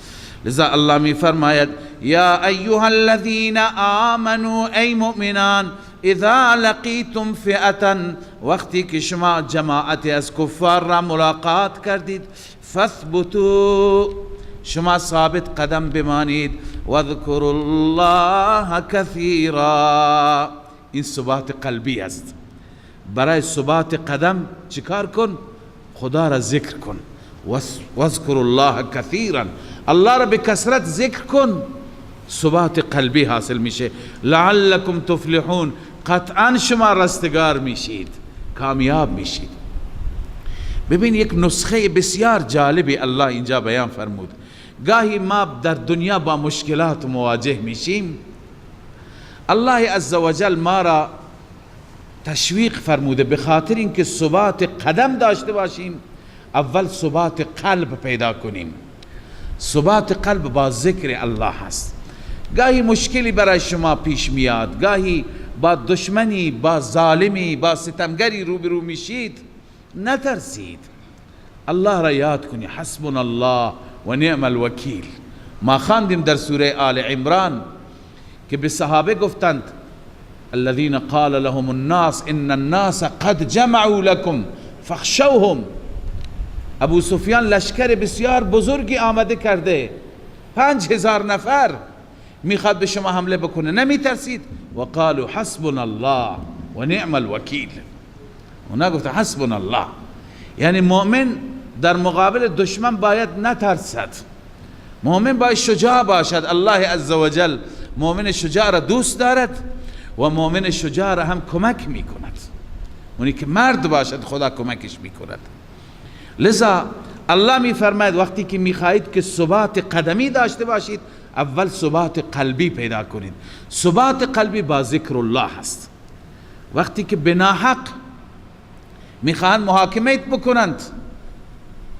Speaker 2: لذا الله می فرماید یا ایها الذین آمنوا، ای مؤمنان، اذا لقیتم فئة، وقتی که شما جماعت از کفار را ملاقات کردید، فاثبتوا، شما ثابت قدم بمانید، واذکروا الله کثیرا. این ثبات قلبی است. برای ثبات قدم چیکار کن؟ خدا را ذکر کن. واذکروا الله کثیرا، الله را به کثرت ذکر کن، ثبات قلبی حاصل میشه. لعلکم تفلحون، قطعا شما رستگار میشید، کامیاب میشید. ببین یک نسخه بسیار جالبی الله اینجا بیان فرمود. گاهی ما در دنیا با مشکلات مواجه میشیم، الله عزوجل ما را تشویق فرموده به خاطر اینکه ثبات قدم داشته باشیم، اول ثبات قلب پیدا کنیم. ثبات قلب با ذکر الله هست. گاهی مشکلی برای شما پیش میاد، گاهی با دشمنی، با ظالمی، با ستمگری روبرو میشید، نترسید، الله را یاد کنی. حسبنا الله و نعم الوکیل. ما خواندیم در سوره آل عمران که به صحابه گفتند الذين قال لهم الناس ان الناس قد جمعوا لكم فاخشوهم. ابو سفیان لشکر بسیار بزرگی آمده کرده، 5000 نفر میخواد به شما حمله بکنه، نمیترسید؟ و قالوا حسبنا الله و نعم الوکیل. اونا گفت حسبنا الله، یعنی مؤمن در مقابل دشمن باید نترسد، مؤمن باید شجاع باشد. الله عزوجل مؤمن شجاع را دوست دارد و مؤمن شجاع را هم کمک میکند. اونی که مرد باشد خدا کمکش میکند. لذا الله میفرماید وقتی که میخواهید که ثبات قدمی داشته باشید، اول ثبات قلبی پیدا کنید. ثبات قلبی با ذکر الله هست. وقتی که به ناحق میخواهند محاکمت بکنند،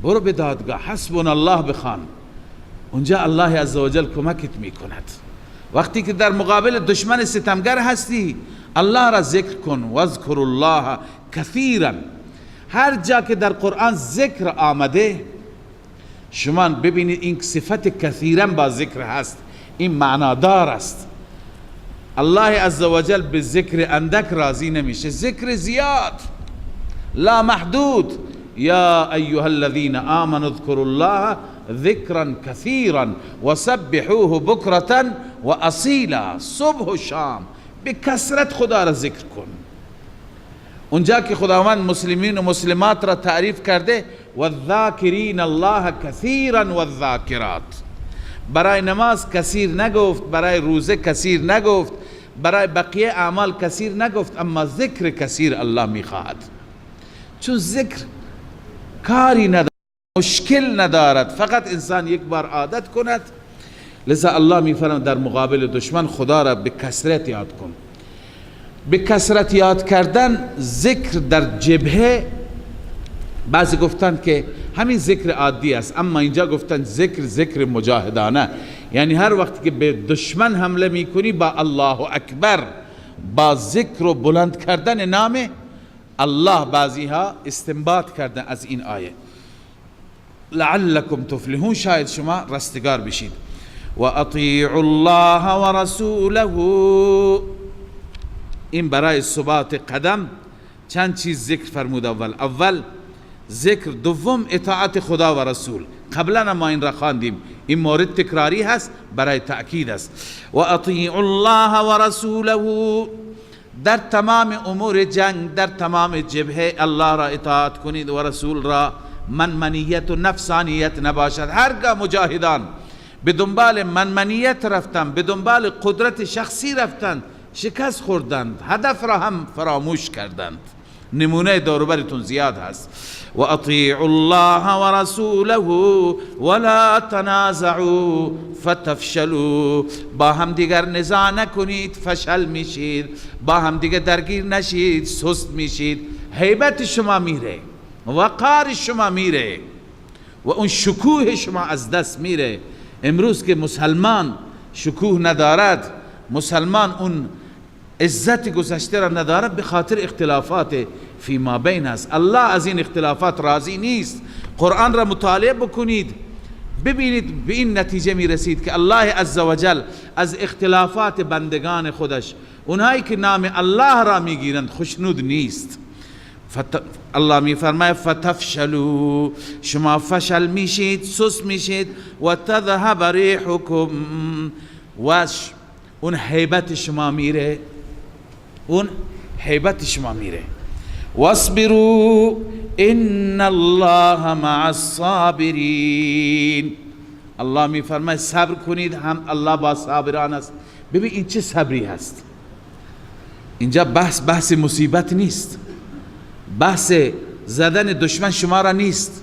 Speaker 2: برو به دادگاه، حسبنا الله بخوان، اونجا الله عزوجل کمکت میکند. وقتی که در مقابل دشمن ستمگر هستی، الله را ذکر کن. واذکر الله کثیرا. هر جا که در قرآن ذکر آمده، شما ببینید این صفت کثیرا با ذکر هست، این معنادار است. الله عزوجل به ذکر اندک راضی نمیشه، ذکر زیاد لا محدود. یا ایها الذین آمنوا اذکروا الله ذکرا کثیرا وسبحوه بکرة و اصیلا. صبح و شام به کثرت خدا را ذکر کن. اونجا که خداوند مسلمین و مسلمات را تعریف کرده، والذاکرین الله کثیرا والذاکرات. برای نماز کثیر نگفت، برای روزه کثیر نگفت، برای بقیه اعمال کثیر نگفت، اما ذکر کثیر الله میخواهد. چون ذکر کاری ندارد، مشکل ندارد، فقط انسان یک بار عادت کند. لذا الله میفرماید در مقابل دشمن خدا را به کثرت یاد کن. به کثرت یاد کردن، ذکر در جبهه، بعضی گفتند که همین ذکر عادی است، اما اینجا گفتند ذکر ذکر مجاهدانه، یعنی هر وقت که به دشمن حمله میکنی با الله اکبر، با ذکر و بلند کردن نام الله. بعضی ها استنباط کردن از این آیه، لعلکم تفلحون، شاید شما رستگار بشید. و اطیعوا الله و رسوله. این برای ثبات قدم چند چیز ذکر فرمود. اول ذکر، دوم اطاعت خدا و رسول. قبلا ما این را خواندیم، این مورد تکراری هست برای تأکید است. و اطیعوا الله و رسوله، در تمام امور جنگ، در تمام جبهه الله را اطاعت کنید و رسول را. منمنیت و نفسانیت نباشد. هرگاه مجاهدان به دنبال منمنیت رفتن، به دنبال قدرت شخصی رفتن، شکست خوردند، هدف را هم فراموش کردند. نمونه دوروبرتون زیاد هست. و اطیعوا الله و رسوله ولا تنازعوا فتفشلوا. با هم دیگر نزاع نکنید، فشل میشید. با هم دیگر درگیر نشید، سست میشید. هیبت شما میره، وقار شما میره و اون شکوه شما از دست میره. امروز که مسلمان شکوه ندارد، مسلمان اون عزت گذشته را ندارد، به خاطر اختلافات فیما بین است. الله از این اختلافات راضی نیست. قرآن را مطالعه بکنید، ببینید به این نتیجه میرسید که الله عزوجل از اختلافات بندگان خودش، اونهایی که نام الله را میگیرند، خوشنود نیست. الله میفرماید فتفشلوا، شما فشل میشید، سست میشید. و تذهب ریحکم، و اون هیبت شما میره، اون هیبت شما میره. واصبروا ان الله مع الصابرین. الله میفرماید صبر کنید، هم الله با صابران است. ببین این چه صبری هست. اینجا بحث مصیبت نیست، بحث زدن دشمن شما را نیست،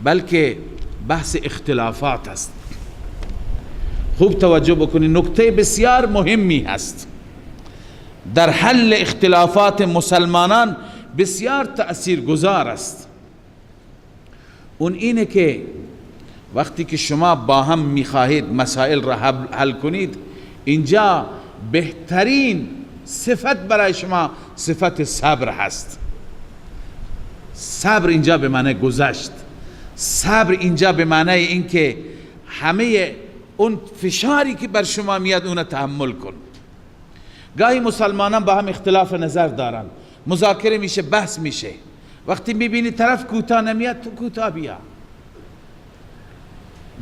Speaker 2: بلکه بحث اختلافات است. خوب توجه بکنید، نکته بسیار مهمی هست در حل اختلافات مسلمانان، بسیار تأثیر گذار است. اون اینه که وقتی که شما با هم میخواهید مسائل را حل کنید، اینجا بهترین صفت برای شما صفت صبر هست. صبر اینجا به معنی گذشت، صبر اینجا به معنی اینکه همه اون فشاری که بر شما میاد اون تحمل کن. گاهی مسلمانان با هم اختلاف نظر دارن، مذاکره میشه، بحث میشه، وقتی میبینی طرف کوتاه نمیاد، تو کوتاه بیا.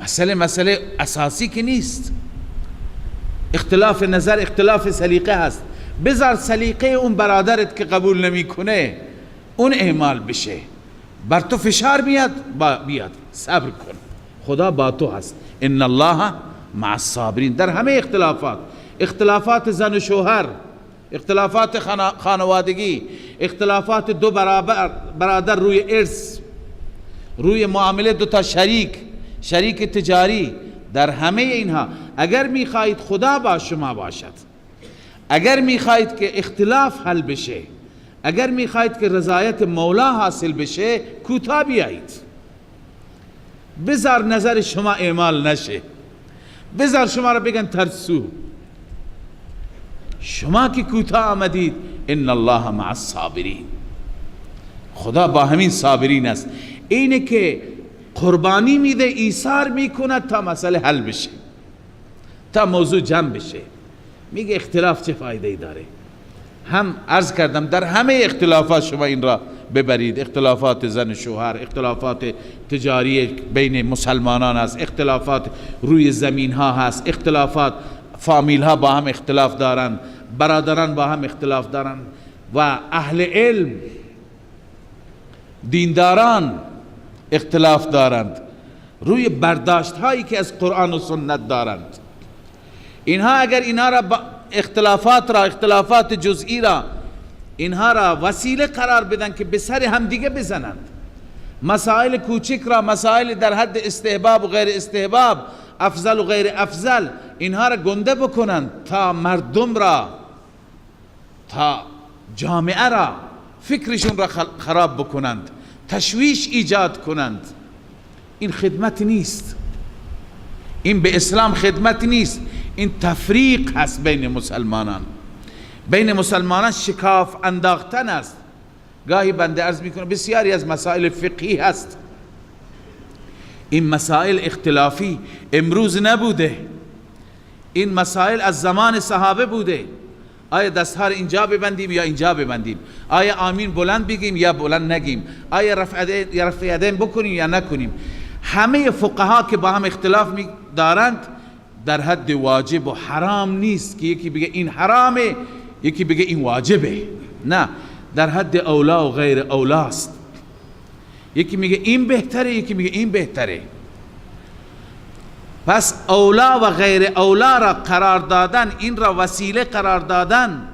Speaker 2: مسئله اساسی که نیست. اختلاف نظر اختلاف سلیقه هست. بذار سلیقه اون برادرت که قبول نمیکنه اون اعمال بشه، بر تو فشار میاد، بیاد صبر کن، خدا با تو هست. ان الله مع الصابرین. در همه اختلافات، اختلافات زن و شوهر، اختلافات خانوادگی، اختلافات دو برادر روی ارث، روی معامله دو تا شریک، شریک تجاری، در همه اینها اگر میخواهید خدا با شما باشد، اگر میخواهید که اختلاف حل بشه، اگر میخواهید که رضایت مولا حاصل بشه، کوتاه بیایید. بذار نظر شما اعمال نشه، بذار شما را بگن ترسو، شما که کوتاه آمدید، ان الله مع الصابرین، خدا با همین صابرین است. اینه که قربانی میده، ایثار میکند تا مسئله حل بشه، تا موضوع جمع بشه. میگه اختلاف چه فایده ای داره؟ هم عرض کردم در همه اختلافات شما این را ببرید، اختلافات زن شوهر، اختلافات تجاری بین مسلمانان است، اختلافات روی زمین ها هست، اختلافات فامیل ها با هم اختلاف دارند، برادران با هم اختلاف دارند و اهل علم دینداران اختلاف دارند روی برداشت هایی که از قرآن و سنت دارند. اینها اگر اینها را اختلافات را، اختلافات جزئی را، اینها را وسیله قرار بدن که به سر هم دیگه بزنند، مسائل کوچک را، مسائل در حد استحباب و غیر استحباب، افضل و غیر افضل، اینها را گنده بکنند تا مردم را، تا جامعه را، فکرشون را خراب بکنند، تشویش ایجاد کنند. این خدمت نیست، این به اسلام خدمت نیست، این تفریق هست بین مسلمانان، بین مسلمانان شکاف انداختن است. گاهی بنده عرض میکنم بسیاری از مسائل فقهی هست، این مسائل اختلافی امروز نبوده، این مسائل از زمان صحابه بوده. آیا دستها رو اینجا ببندیم یا اینجا ببندیم، آیا آمین بلند بگیم یا بلند نگیم، آیا رفع یدین بکنیم یا نکنیم، همه فقها که با هم اختلاف می دارند در حد واجب و حرام نیست که یکی بگه این حرامه یکی بگه این واجبه، نه، در حد اولا و غیر اولاست. یکی میگه این بهتره، یکی میگه این بهتره. پس اولا و غیر اولا را قرار دادن، این را وسیله قرار دادن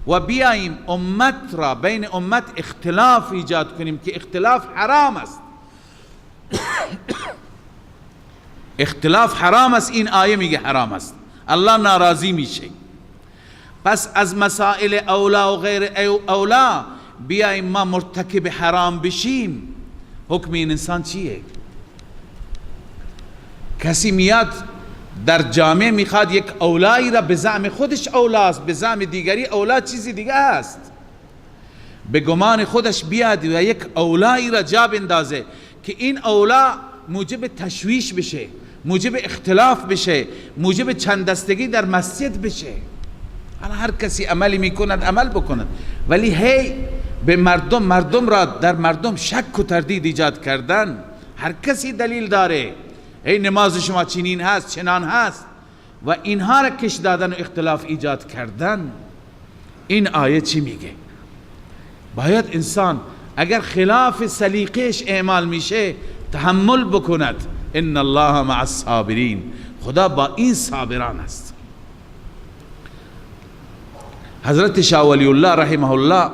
Speaker 2: و بیاییم امت را، بین امت اختلاف ایجاد کنیم که اختلاف حرام است. اختلاف حرام است، این آیه میگه حرام است، الله ناراضی میشه. پس از مسائل اولا و غیر اولا بیاییم ما مرتکب حرام بشیم، حکم این انسان چیه؟ کسی میاد در جامعه میخواد یک اولایی را به زعم خودش اولاست، به زعم دیگری اولا چیزی دیگه است، به گمان خودش بیاد و یک اولایی را جا بندازه که این اولا موجب تشویش بشه، موجب اختلاف بشه، موجب چند دستگی در مسجد بشه. حالا هر کسی عملی میکند عمل بکند، ولی هی به مردم، مردم را در مردم شک و تردید ایجاد کردن. هر کسی دلیل داره، ای نماز شما چنین هست چنان هست، و اینها را کش دادن و اختلاف ایجاد کردن. این آیه چی میگه؟ باید انسان اگر خلاف سلیقه‌اش اعمال میشه تحمل بکند. ان الله مع الصابرین، خدا با این صابران است. حضرت شاه ولی الله رحمه الله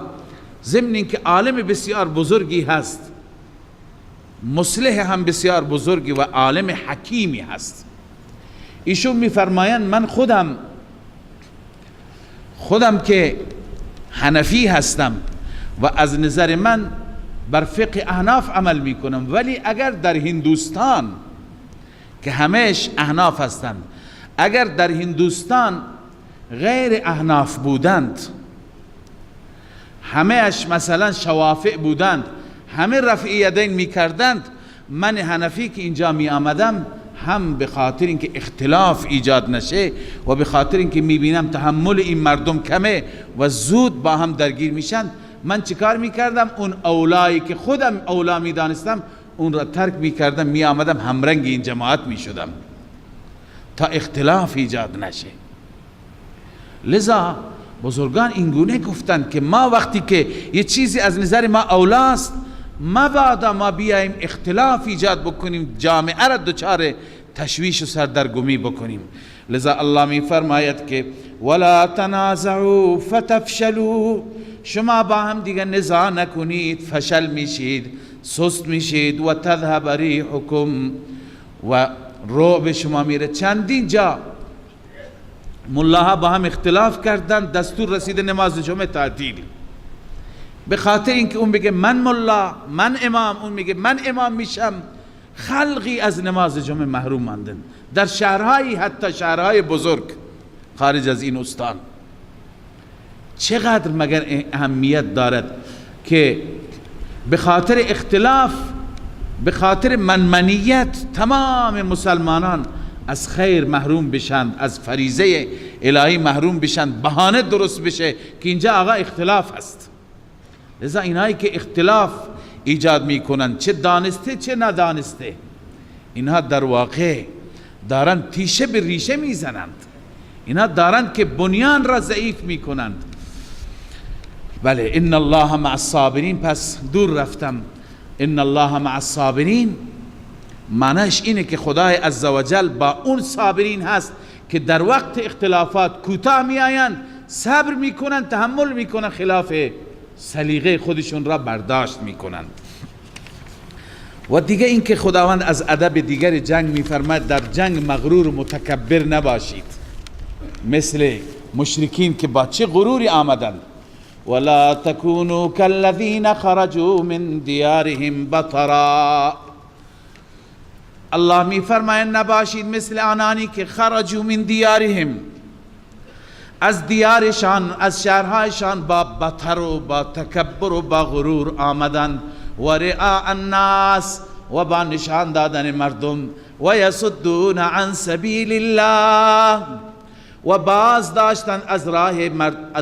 Speaker 2: ضمن اینکه عالم بسیار بزرگی هست، مصلح هم بسیار بزرگی و عالم حکیمی هست، ایشون میفرمایند من خودم که حنفی هستم و از نظر من بر فقه احناف عمل میکنم، ولی اگر در هندوستان که همش احناف هستند، اگر در هندوستان غیر احناف بودند، همهش مثلا شوافع بودند، همه رفع یدین میکردند، من حنفی که اینجا می آمدم هم به خاطر اینکه اختلاف ایجاد نشه و به خاطر اینکه میبینم تحمل این مردم کمه و زود با هم درگیر میشن، من چیکار میکردم؟ اون اولایی که خودم اولا میدانستم اون را ترک میکردم، می آمدم همرنگ این جماعت میشدم تا اختلاف ایجاد نشه. لذا بزرگان اینگونه گفتند که ما وقتی که یه چیزی از نظر ما اولاست، مبادا ما بیایم اختلاف ایجاد بکنیم، جامعه را دچار تشویش و سردرگمی بکنیم. لذا الله می فرماید که ولا تنازعوا فتفشلوا، شما با هم دیگه نزاع نکنید، فشل میشید، سست میشید، و تذهب ریحکم، و رعب شما میره. چندین جا ملاها با هم اختلاف کردن، دستور رسید نماز جمعه تعطیل، به خاطر اینکه اون بگه من ملا، من امام، اون میگه من امام میشم. خلقی از نماز جمعه محروم ماندن در شهرهایی، حتی شهرهای بزرگ خارج از این استان. چقدر مگر اهمیت دارد که به خاطر اختلاف به خاطر منمنیت تمام مسلمانان از خیر محروم بشند، از فریضه الهی محروم بشند، بهانه درست بشه که اینجا آقا اختلاف هست. لذا اینهایی که اختلاف ایجاد میکنند، چه دانسته چه ندانسته، اینها در واقع دارند تیشه به ریشه میزنند، اینها دارند که بنیان را ضعیف میکنند. بله، ان الله مع الصابرین. پس دور رفتم. ان الله مع الصابرین معنیش اینه که خدای عزوجل با اون صابرین هست که در وقت اختلافات کوتاه میآیند، صبر میکنند، تحمل میکنند، خلاف سلیقه خودشون را برداشت میکنند. و دیگه این که خداوند از ادب دیگر جنگ میفرماید، در جنگ مغرور و متکبر نباشید، مثل مشرکین که با چه غروری آمدند. ولا تكونوا كالذين خرجوا من دیارهم بطرا. الله میفرماید نباشید مثل آنانی که خرجوا من دیارهم، از دیارشان، از شهرهایشان با بطر و با تکبر و با غرور آمدند، و رئاء الناس، و با نشان دادن مردم، و یصدون عن سبیل الله، و باز داشتن از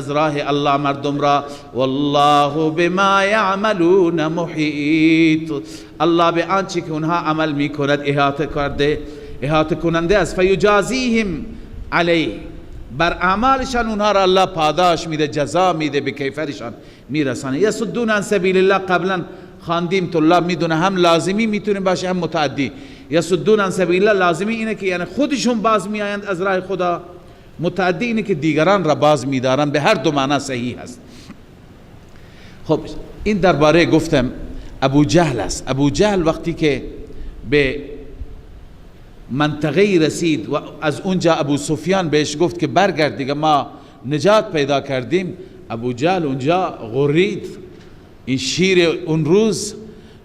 Speaker 2: راه الله مردم را. والله بما یعملون محیط. الله به آنچه که اونها عمل میکند احاطه کرده، احاطه کننده است. فیجازیهم علیه، بر اعمالشان اونها را الله پاداش میده، جزا میده، به کیفرشان میرسانه. یصدون عن سبیل الله قبلا خواندیم، طلاب میدونه، هم لازمی میتونه باشه هم متعدی. یصدون عن سبیل الله لازمی اینه که یعنی خودشون باز میآیند از راه خدا، متعدی اینه که دیگران را باز میدارن، به هر دو معنا صحیح است. خب این درباره گفتم ابو جهل است. ابو جهل وقتی که به منطقه رسید و از اونجا ابو سفیان بهش گفت که برگرد دیگه، ما نجات پیدا کردیم، ابو جهل اونجا غرید. این شیر اون روز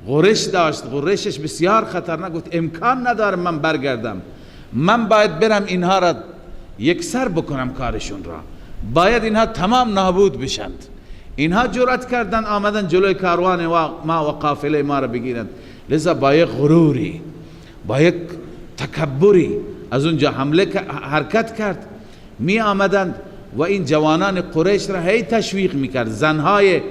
Speaker 2: غرش داشت، غرشش بسیار خطرناک. گفت امکان نداره من برگردم، من باید برم اینها را یکسر بکنم، کارشون را، باید اینها تمام نابود بشند. اینها جرأت کردن آمدن جلوی کاروان ما و قافله ما را بگیرند. لذا با یک غروری، با یک تکبری از اونجا حمله حرکت کرد. می آمدند و این جوانان قریش را هی تشویق میکرد. زنهای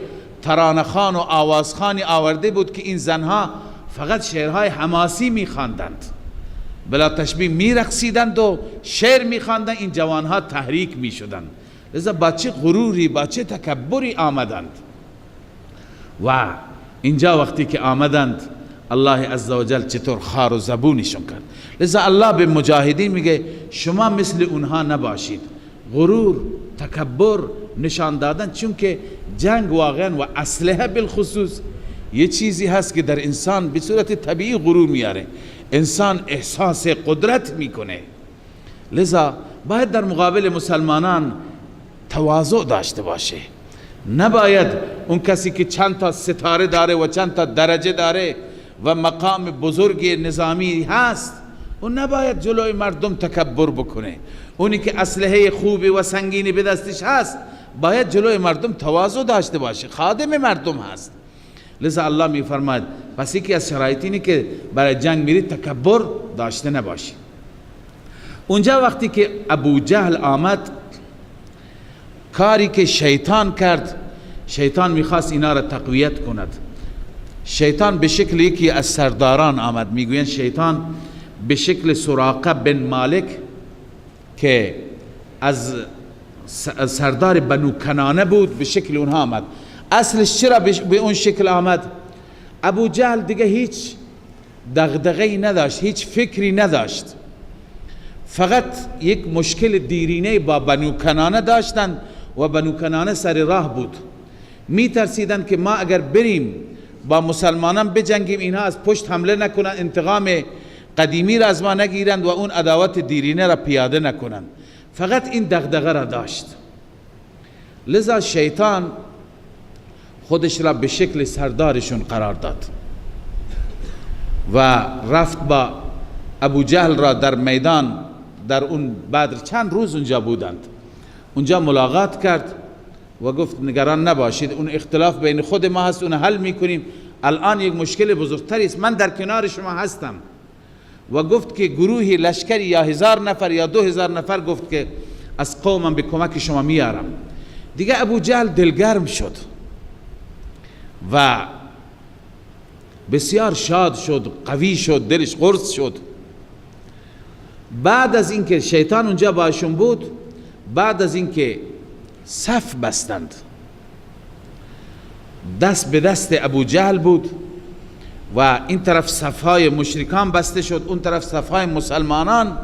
Speaker 2: ترانخان و آوازخانی آورده بود که این زنها فقط شعرهای حماسی میخواندند، بلا تشبیه میرقصیدند و شعر میخواندند، این جوانها تحریک میشدند. لذا با چه غروری، با چه تکبری آمدند. و اینجا وقتی که آمدند الله عزوجل چطور خار و زبونشون کرد. لذا الله به مجاهدین میگه شما مثل اونها نباشید، غرور، تکبر نشان دادن، چون که جنگ واقعا و اسلحه بالخصوص یه چیزی هست که در انسان به صورت طبیعی غرور میاره، انسان احساس قدرت میکنه. لذا باید در مقابل مسلمانان تواضع داشته باشه. نباید اون کسی که چند تا ستاره داره و چند تا درجه داره و مقام بزرگ نظامی هست، اون نباید جلوی مردم تکبر بکنه. اونی که اسلحه خوبی و سنگینی به دستش هست باید جلوی مردم تواضع داشته باشه، خادم مردم هست. لذا الله میفرماید پس یکی از شرایط اینه که برای جنگ میری تکبر داشته نباشی. اونجا وقتی که ابو جهل آمد، کاری که شیطان کرد، شیطان میخواست اینا را تقویت کند. شیطان به شکل یکی از سرداران آمد. میگوین شیطان به شکل سراقه بن مالک که از سردار بنو کنانه بود، به شکل اونها آمد. اصلش چرا به اون شکل آمد؟ ابو جهل دیگه هیچ دغدغه‌ای نداشت، هیچ فکری نداشت، فقط یک مشکل دیرینه با بنو کنانه داشتند و بنو کنانه سر راه بود. میترسیدند که ما اگر بریم با مسلمانان بجنگیم، اینها از پشت حمله نکنند، انتقام قدیمی را از ما نگیرند و اون عداوت دیرینه را پیاده نکنند. فقط این دغدغه را داشت. لذا شیطان خودش را به شکل سردارشون قرار داد و رفت با ابو جهل را در میدان، در اون بدر چند روز اونجا بودند، اونجا ملاقات کرد و گفت نگران نباشید، اون اختلاف بین خود ما هست، اون حل میکنیم، الان یک مشکل بزرگتری است، من در کنار شما هستم. و گفت که گروهی لشکری یا 1000 نفر یا 2000 نفر گفت که از قومم به کمک شما میارم. دیگه ابو جهل دلگرم شد و بسیار شاد شد، قوی شد، دلش قرص شد. بعد از اینکه شیطان اونجا باشون بود، بعد از اینکه صف بستند، دست به دست ابو جهل بود و این طرف صفهای مشرکان بسته شد، اون طرف صفهای مسلمانان.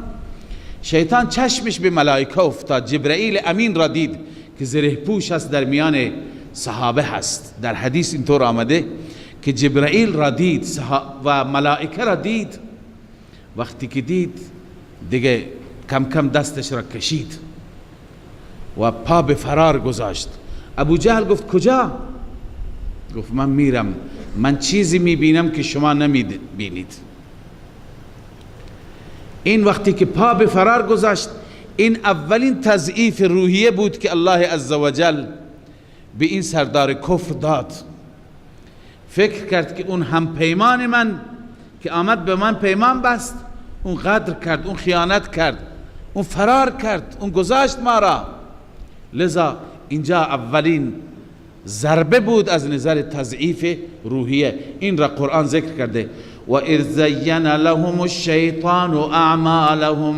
Speaker 2: شیطان چشمش به ملائکه افتاد، جبرئیل امین را دید که زره پوش است، در میان صحابه هست. در حدیث اینطور آمده که جبرئیل را دید و ملائکه را دید. وقتی که دید دیگه کم کم دستش را کشید و پا به فرار گذاشت. ابو جهل گفت کجا؟ گفت من میرم، من چیزی میبینم که شما نمیبینید. این وقتی که پا به فرار گذاشت، این اولین تضعیف روحیه بود که الله عزوجل به این سردار کفر داد. فکر کرد که اون هم پیمان من که آمد به من پیمان بست، اون غدر کرد، اون خیانت کرد، اون فرار کرد، اون گذاشت ما را. لذا اینجا اولین ضربه بود از نظر تضعیف روحیه. این را قرآن ذکر کرده، و اذ زین لهم الشیطان اعمالهم،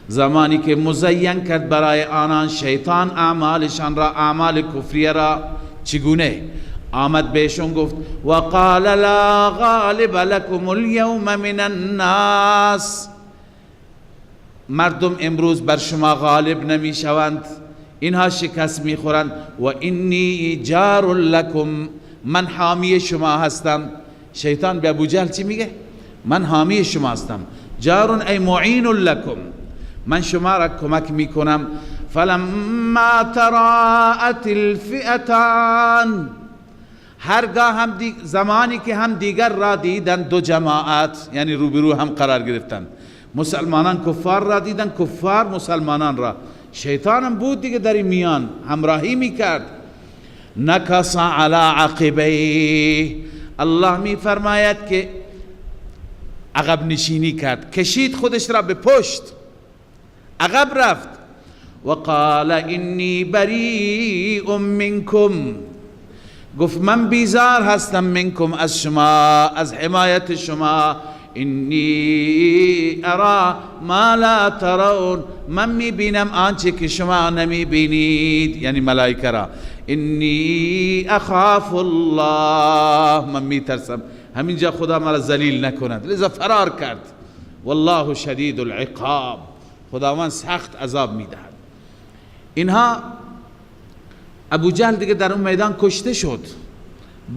Speaker 2: زمانی که مزین کرد برای آنان شیطان اعمالشان را، اعمال کفریه را. چگونه؟ آمد بهشون گفت و قال لا غالب لكم اليوم من الناس، مردم امروز بر شما غالب نمی شوند، اینها شکست می خورند. و انی جار لکم، من حامی شما هستم. شیطان به ابو جهل چی میگه؟ من حامی شما هستم. جار ای معین لکم، من شما را کمک میکنم. فلما تراءت الفئتان، هرگاه هم زمانی که هم دیگر را دیدن دو جماعت، یعنی روبرو هم قرار گرفتن، مسلمانان کفار را دیدن، کفار مسلمانان را. شیطان هم بود دیگه در این میان، همراهی میکرد. نکس علی عقبیه، الله میفرماید که عقب نشینی کرد، کشید خودش را به پشت، عقب رفت. و قال انی بریء منکم، گفت من بیزار هستم، منکم از شما، از حمایت شما. انی ارا ما لا ترون، من میبینم آنچه که شما نمیبینید، یعنی ملائکه را. انی اخاف الله، من میترسم همینجا خدا مرا ذلیل نکند، لذا فرار کرد. والله شدید العقاب، خداوند سخت عذاب میدهد. اینها ابو جهل دیگه در اون میدان کشته شد،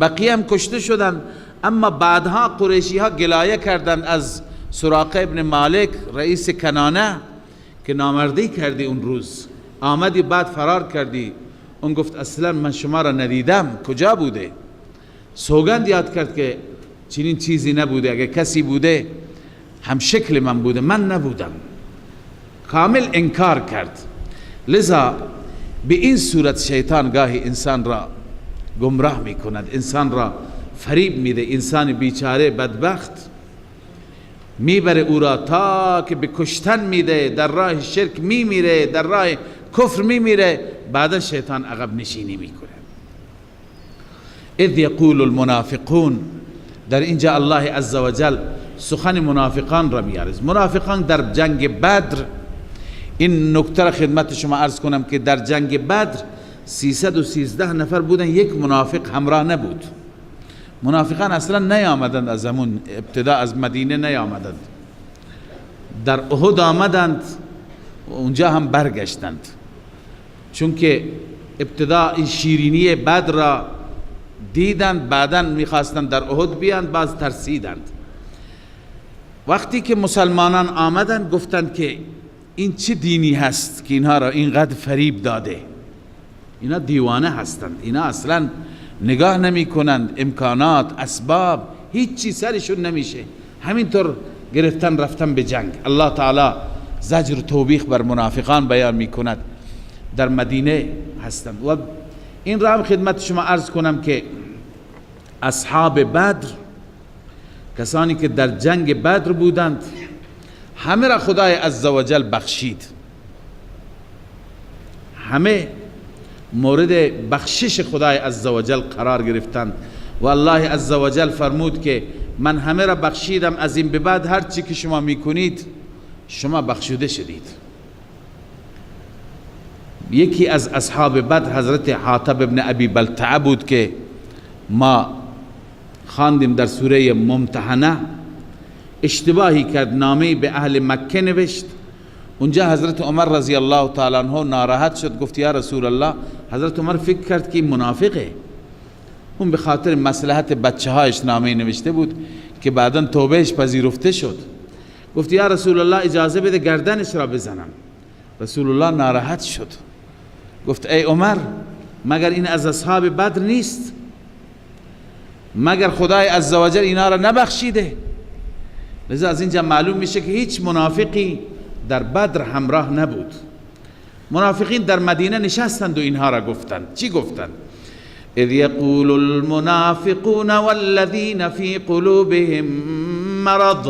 Speaker 2: بقیه هم کشته شدند. اما بعدها قریشی ها گلایه کردند از سراقه ابن مالک رئیس کنانه که نامردی کردی اون روز، آمدی بعد فرار کردی. اون گفت اصلا من شما را ندیدم، کجا بوده؟ سوگند یاد کرد که چنین چیزی نبوده، اگه کسی بوده هم شکل من بوده، من نبودم. کامل انکار کرد. لذا به این صورت شیطان گاهی انسان را گمراه میکند، انسان را فریب میده، انسان بیچاره بدبخت میبره او را تا که به کشتن میده، در راه شرک میمیره، در راه کفر میمیره، بعدا شیطان عقب نشینی میکنه. اذ یقول المنافقون، در اینجا الله عزوجل سخن منافقان را میارز. منافقان در جنگ بدر، این نکته را خدمت شما عرض کنم که در جنگ بدر 313 نفر بودن، یک منافق همراه نبود. منافقان اصلا نیامدند، از همون ابتدا از مدینه نیامدند، در احد آمدند و اونجا هم برگشتند، چون که ابتدا این شیرینی بدر را دیدند، بعدا میخواستند در احد بیاند، باز ترسیدند. وقتی که مسلمانان آمدند گفتند که این چه دینی هست که اینها را اینقدر فریب داده، اینا دیوانه هستند، اینا اصلا نگاه نمی کنند، امکانات، اسباب، هیچ چیز سرشون نمیشه، همینطور گرفتن رفتن به جنگ. الله تعالی زجر و توبیخ بر منافقان بیان می کند، در مدینه هستند. و این را هم خدمت شما عرض کنم که اصحاب بدر، کسانی که در جنگ بدر بودند، همه را خدای عزوجل بخشید، همه مورد بخشش خدای عزوجل قرار گرفتند و الله عزوجل فرمود که من همه را بخشیدم، از این به بعد هر چی که شما میکنید شما بخشوده شدید. یکی از اصحاب بدر حضرت حاطب ابن ابی بلتعه بود که ما خواندیم در سوره ممتحنه. اشتباهی کرد، نامه به اهل مکه نوشت. اونجا حضرت عمر رضی الله تعالی عنه ناراحت شد، گفت یا رسول الله. حضرت عمر فکر کرد که این منافقه، اون به خاطر مصلحت بچه هایش نامه نوشته بود که بعدا توبهش پذیرفته شد. گفت یا رسول الله اجازه بده گردنش را بزنم. رسول الله ناراحت شد، گفت ای عمر، مگر این از اصحاب بدر نیست؟ مگر خدای عزوجل اینا را نبخشیده؟ لذا از اینجا معلوم میشه که هیچ منافقی در بدر همراه نبود. منافقین در مدینه نشستند و اینها را گفتند. چی گفتند؟ اذ یقول المنافقون والذین فی قلوبهم مرض.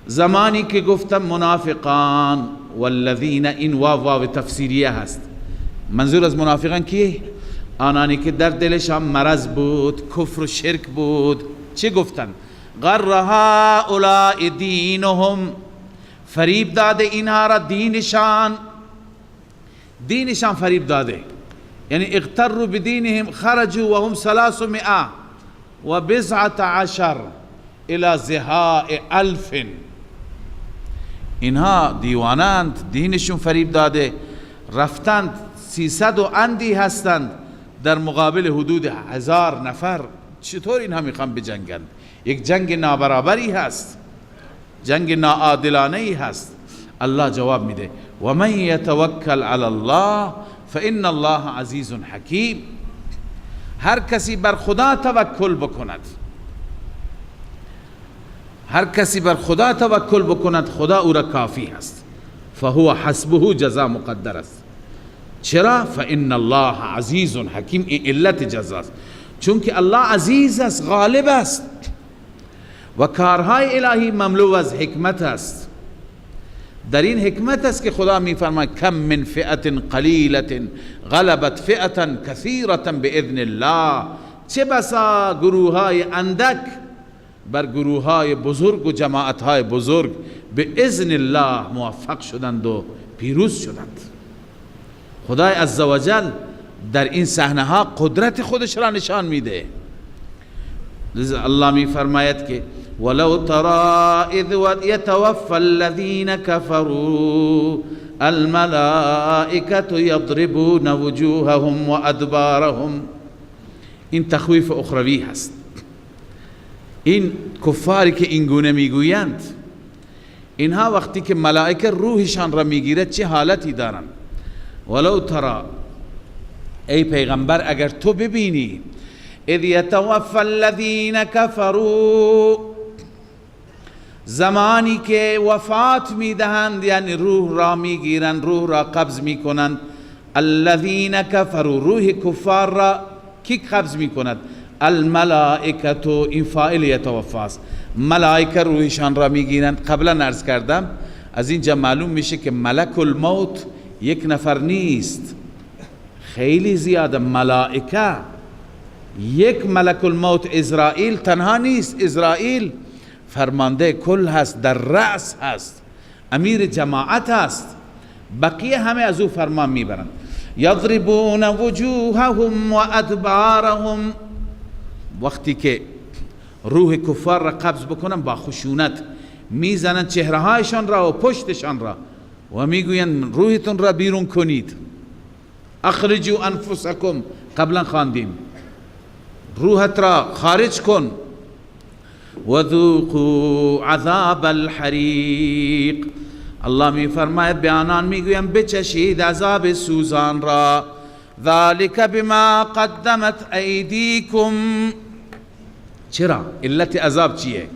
Speaker 2: زمانی که گفتم منافقان، والذین، این واو واو تفسیریه هست، منظور از منافقان کیه؟ آنانی که در دلشان مرض بود، کفر و شرک بود. چه گفتن؟ غر هؤلاء دینهم، فریب داده اینها را دینشان، دینشان فریب داده، یعنی اغتروا بدینهم خرجوا وهم 319 الى زهاء 1000. اینها دیوانند، دینشون فریب داده، رفتند 300 و اندی هستند در مقابل حدود 1000 نفر. چطور اینها میخوان بجنگند؟ یک جنگ نابرابری هست، جنگ ناعادلانه ای هست. الله جواب میده و من یتوکل علی الله فان الله عزیز حکیم. هر کسی بر خدا توکل بکند، هر کسی بر خدا توکل بکند، خدا او را کافی هست. فهو حسبه، جزا مقدر است. چرا؟ فان الله عزیز حکیم. این علت جزاست، چون که الله عزیز است، غالب است و کارهای الهی مملو از حکمت است. در این حکمت است که خدا میفرماید کم من فئة قلیلة غلبت فئة کثیرة باذن الله. چه بسا گروه های اندک بر گروه های بزرگ و جماعت های بزرگ به اذن الله موفق شدند و پیروز شدند. خدای عزوجل در این صحنه ها قدرت خودش را نشان میده. لذا الله می فرماید که ولو ترى اذ يتوفى الذين كفروا الملائكة يضربون وجوههم وادبارهم. این تخویف اخروی هست. این کفاری که این گونه میگویند، اینها وقتی که ملائکه روحشان را میگیرد چه حالتی دارند؟ ولو ترى، ای پیغمبر اگر تو ببینی، اذ یتوفى الذین کفروا، زمانی که وفات میدهند، یعنی روح را میگیرند، روح را قبض میکنند. الذین کفروا، روح کفار را کی قبض میکند؟ الملائکه. این فاعل یتوفاست، ملائکه روحشان را میگیرند. قبلا عرض کردم از اینجا معلوم میشه که ملک الموت یک نفر نیست، خیلی زیاده ملائکه. یک ملک الموت عزرائیل تنها نیست، عزرائیل فرمانده کل هست، در رأس هست، امیر جماعت هست، بقیه همه از او فرمان میبرند. یضربون وجوههم و ادبارهم، وقتی که روح کفار را قبض بکنن با خشونت میزنن چهرهایشان را و پشتشان را و میگویند روحتون را بیرون کنید. اخرجوا انفسکم، قبلا خواندیم، روحت را خارج کن. وذوقوا عذاب الحریق، الله می فرماید به آنان میگویم بچشید عذاب سوزان را. ذلك بما قدمت ایدیکم. چرا؟ علت عذاب چیه؟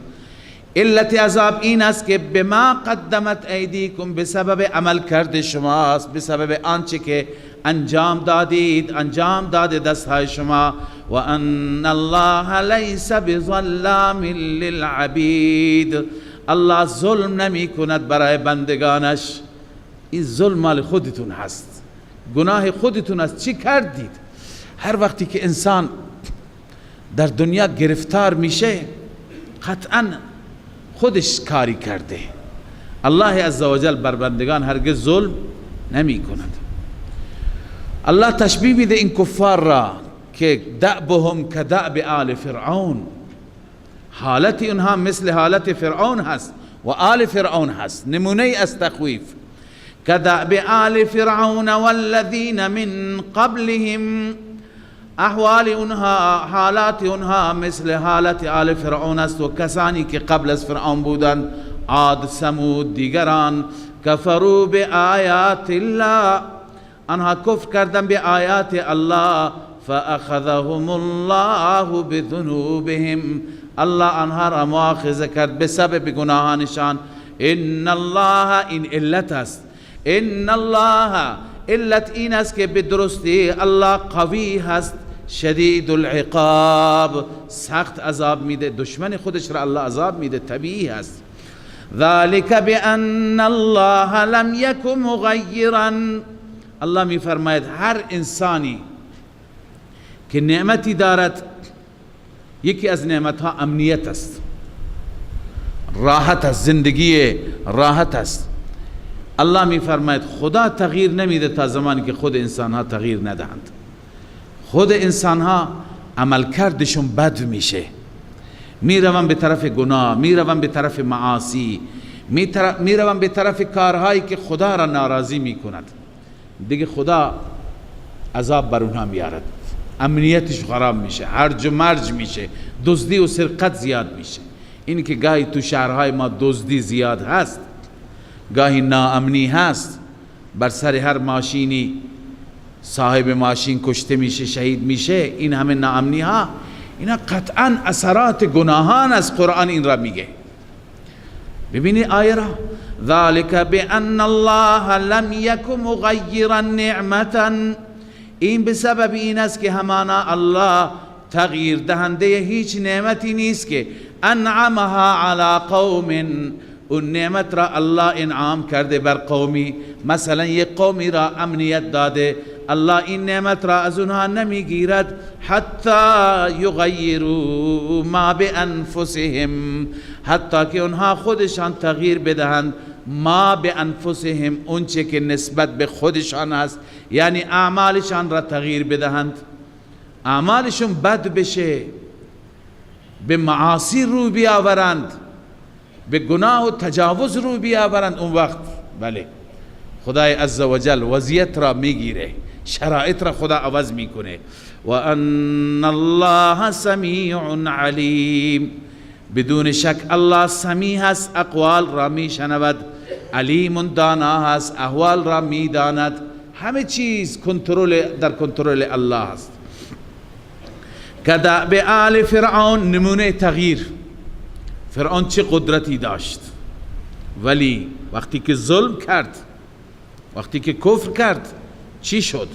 Speaker 2: علت عذاب این است که بما قدمت ایدیکم، به سبب عمل کرد شماست، به سبب آنچه که انجام دادید، انجام داده دستهای شما. و ان الله لیس بظلام للعبید، الله ظلم نمی کند برای بندگانش. این ظلم مال خودتون هست، گناه خودتون است، چی کردید؟ هر وقتی که انسان در دنیا گرفتار میشه قطعا خودش کاری کرده. الله عزوجل بر بندگان هرگز ظلم نمی کند. الله تشبیه میده این کفار را که دأبهم کدأب آل فرعون، حالت اونها مثل حالت فرعون هست و آل فرعون هست، نمونه از تخویف. کدأب آل فرعون والذین من قبلهم، احوال اونها، حالات اونها مثل حالت آل فرعون است و کسانی که قبل از فرعون بودند، عاد، ثمود، دیگران. کفروا بآیات الله، آنها کفر کردن به آیات الله. فأخذهم الله بذنوبهم، الله آنها را مؤاخذه کرد به سبب گناهانشان. ان الله، این علت است، ان الله علت این است که به درستی الله قوی هست، شدید العقاب، سخت عذاب میده، دشمن خودش را الله عذاب میده، طبیعی هست. ذلك بأن الله لم يك مغیرا، الله میفرماید هر انسانی که نعمتی دارد، یکی از نعمتها امنیت است، راحت است، زندگی راحت است. الله میفرماید خدا تغییر نمیده تا زمانی که خود انسانها تغییر ندهند. خود انسانها عملکردشون بد میشه، میرون به طرف گناه، میرون به طرف معاصی، میرون به طرف کارهایی که خدا را ناراضی میکند. دیگه خدا عذاب بر اونها میارد، امنیتش خراب میشه، هرج و مرج میشه، دزدی و سرقت زیاد میشه. این که گاهی تو شهرهای ما دزدی زیاد هست، گاهی ناامنی هست، بر سر هر ماشینی صاحب ماشین کشته میشه، شهید میشه، این همه ناامنی ها، اینا قطعا اثرات گناهان از قرآن این را میگه. ببینی آیه را، ذالک بأن الله لم یک مغیرا نعمتا، این به سبب این است که همانا الله تغییر دهنده هیچ نعمتی نیست که انعمها علی قوم، اون نعمت را الله انعام کرده بر قومی. مثلا یک قومی را امنیت داده، الله این نعمت را از اونها نمیگیرد حتی یغیروا ما بانفسهم، حتی که اونها خودشان تغییر بدهند، ما بانفسهم، اونچه که نسبت به خودشان هست، یعنی اعمالشان را تغییر بدهند، اعمالشون بد بشه، به معاصی رو بیاورند، به گناه و تجاوز رو بیاورند. اون وقت بله خدای عزوجل وضعیت را میگیره، شرایط را خدا عوض میکنه. و ان الله سمیع علیم، بدون شک الله سمیع هست، اقوال را میشنود، علیم دانا هست، احوال را میداند، همه چیز کنترل در کنترل الله هست. کدأب آل فرعون، نمونه تغییر. فرعون چه قدرتی داشت، ولی وقتی که ظلم کرد، وقتی که کفر کرد، چی شد؟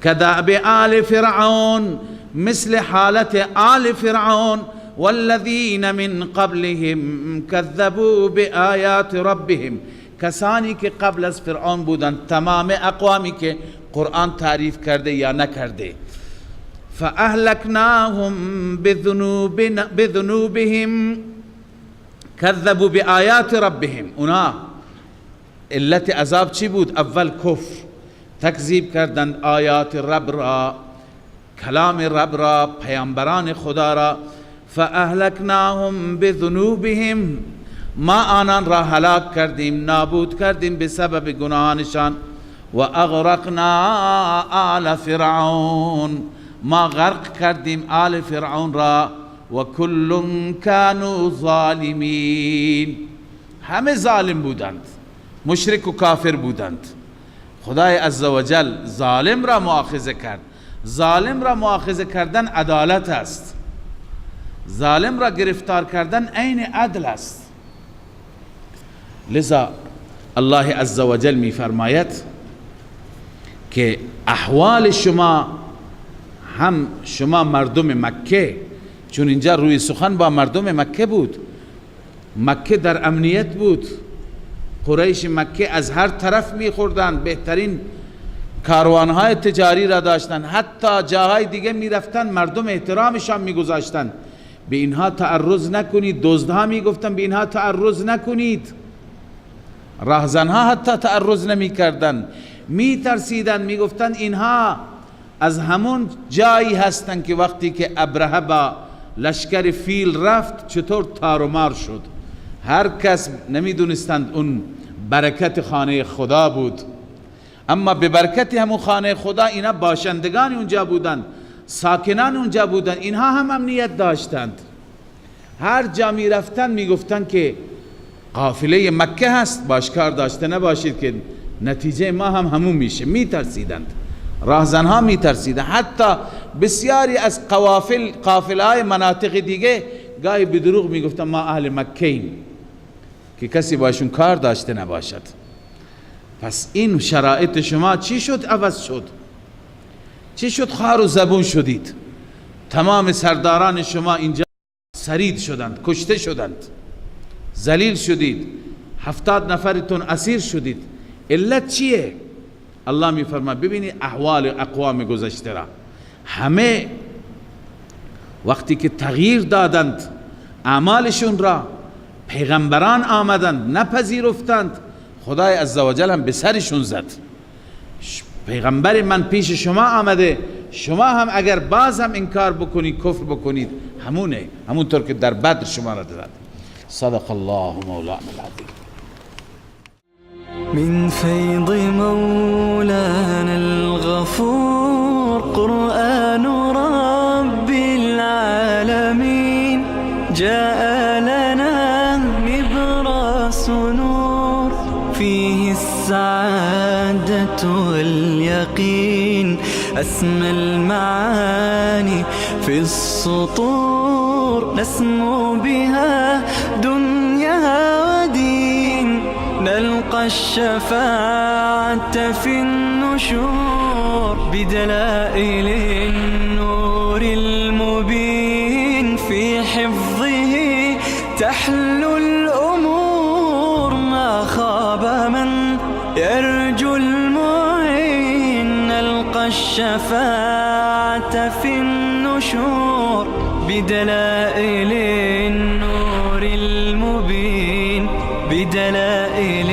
Speaker 2: کدأب آل فرعون، مثل حالت آل فرعون، والذین من قبلهم کذبوا بآیات ربهم، کسانی که قبل از فرعون بودند، تمام اقوامی که قرآن تعریف کرده یا نکرده. فأهلکناهم بذنوبهم کذبوا بآیات ربهم. اونا علت عذاب چی بود؟ اول کفر، تکذیب کردند آیات رب را، کلام رب را، پیامبران خدا را. فأهلکناهم بذنوبهم، ما آنان را هلاک کردیم، نابود کردیم به سبب گناهانشان. و اغرقنا آل فرعون، ما غرق کردیم آل فرعون را. و کل کانوا ظالمین، همه ظالم بودند، مشرک و کافر بودند. خدای عزوجل ظالم را مؤاخذه کرد. ظالم را مؤاخذه کردن عدالت است، ظالم را گرفتار کردن عین عدل است. لذا الله عزوجل می فرماید که احوال شما، هم شما مردم مکه، چون اینجا روی سخن با مردم مکه بود، مکه در امنیت بود، قریش مکه از هر طرف میخوردند، بهترین کاروانهای تجاری را داشتند، حتی جاهای دیگه میرفتند مردم احترامشان میگذاشتند. به اینها تعرض نکنید، دزدها میگفتند به اینها تعرض نکنید، راهزنها حتی تعرض نمیکردند، میترسیدند، میگفتند اینها از همون جایی هستند که وقتی که ابرهه با لشکر فیل رفت چطور تارومار شد. هر کس نمیدونستند اون برکت خانه خدا بود، اما به برکت همون خانه خدا اینا باشندگان اونجا بودند، ساکنان اونجا بودند، اینها هم امنیت داشتند. هر جا می رفتند می گفتند که قافله مکه هست، باشکار داشته نباشید که نتیجه ما هم همون میشه. می ترسیدند، راهزنها می ترسیدند، حتی بسیاری از قافله های مناطق دیگه گاهی به دروغ می گفتند ما اهل مکه ایم که کسی باشون کار داشته نباشد. پس این شرایط شما چی شد؟ عوض شد. چی شد؟ خار و زبون شدید. تمام سرداران شما اینجا سرید شدند، کشته شدند، ذلیل شدید، 70 نفرتون اسیر شدید. علت چیه؟ الله می فرماید ببینید احوال اقوام گذشته را، همه وقتی که تغییر دادند اعمالشون را، پیغمبران آمدند نپذیرفتند، خدای عزوجل هم به سرشون زد. پیغمبر من پیش شما آمده، شما هم اگر باز هم انکار بکنید، کفر بکنید، همونه، همونطور که در بدر شما را داد. صدق الله مولانا العظیم.
Speaker 1: من فیض مولانا الغفور قرآن رب العالمین جاء لنا نبراس نور فيه السعادة واليقين أسمى المعاني في السطور نسمو بها دنيا ودين نلقى الشفاعة في النشور بدلائل النور المبين في حفظه تحلو الأمور ما خاب من يرجو المعين نلقى الشفاعة في النشور بدلائل النور المبين بدلائل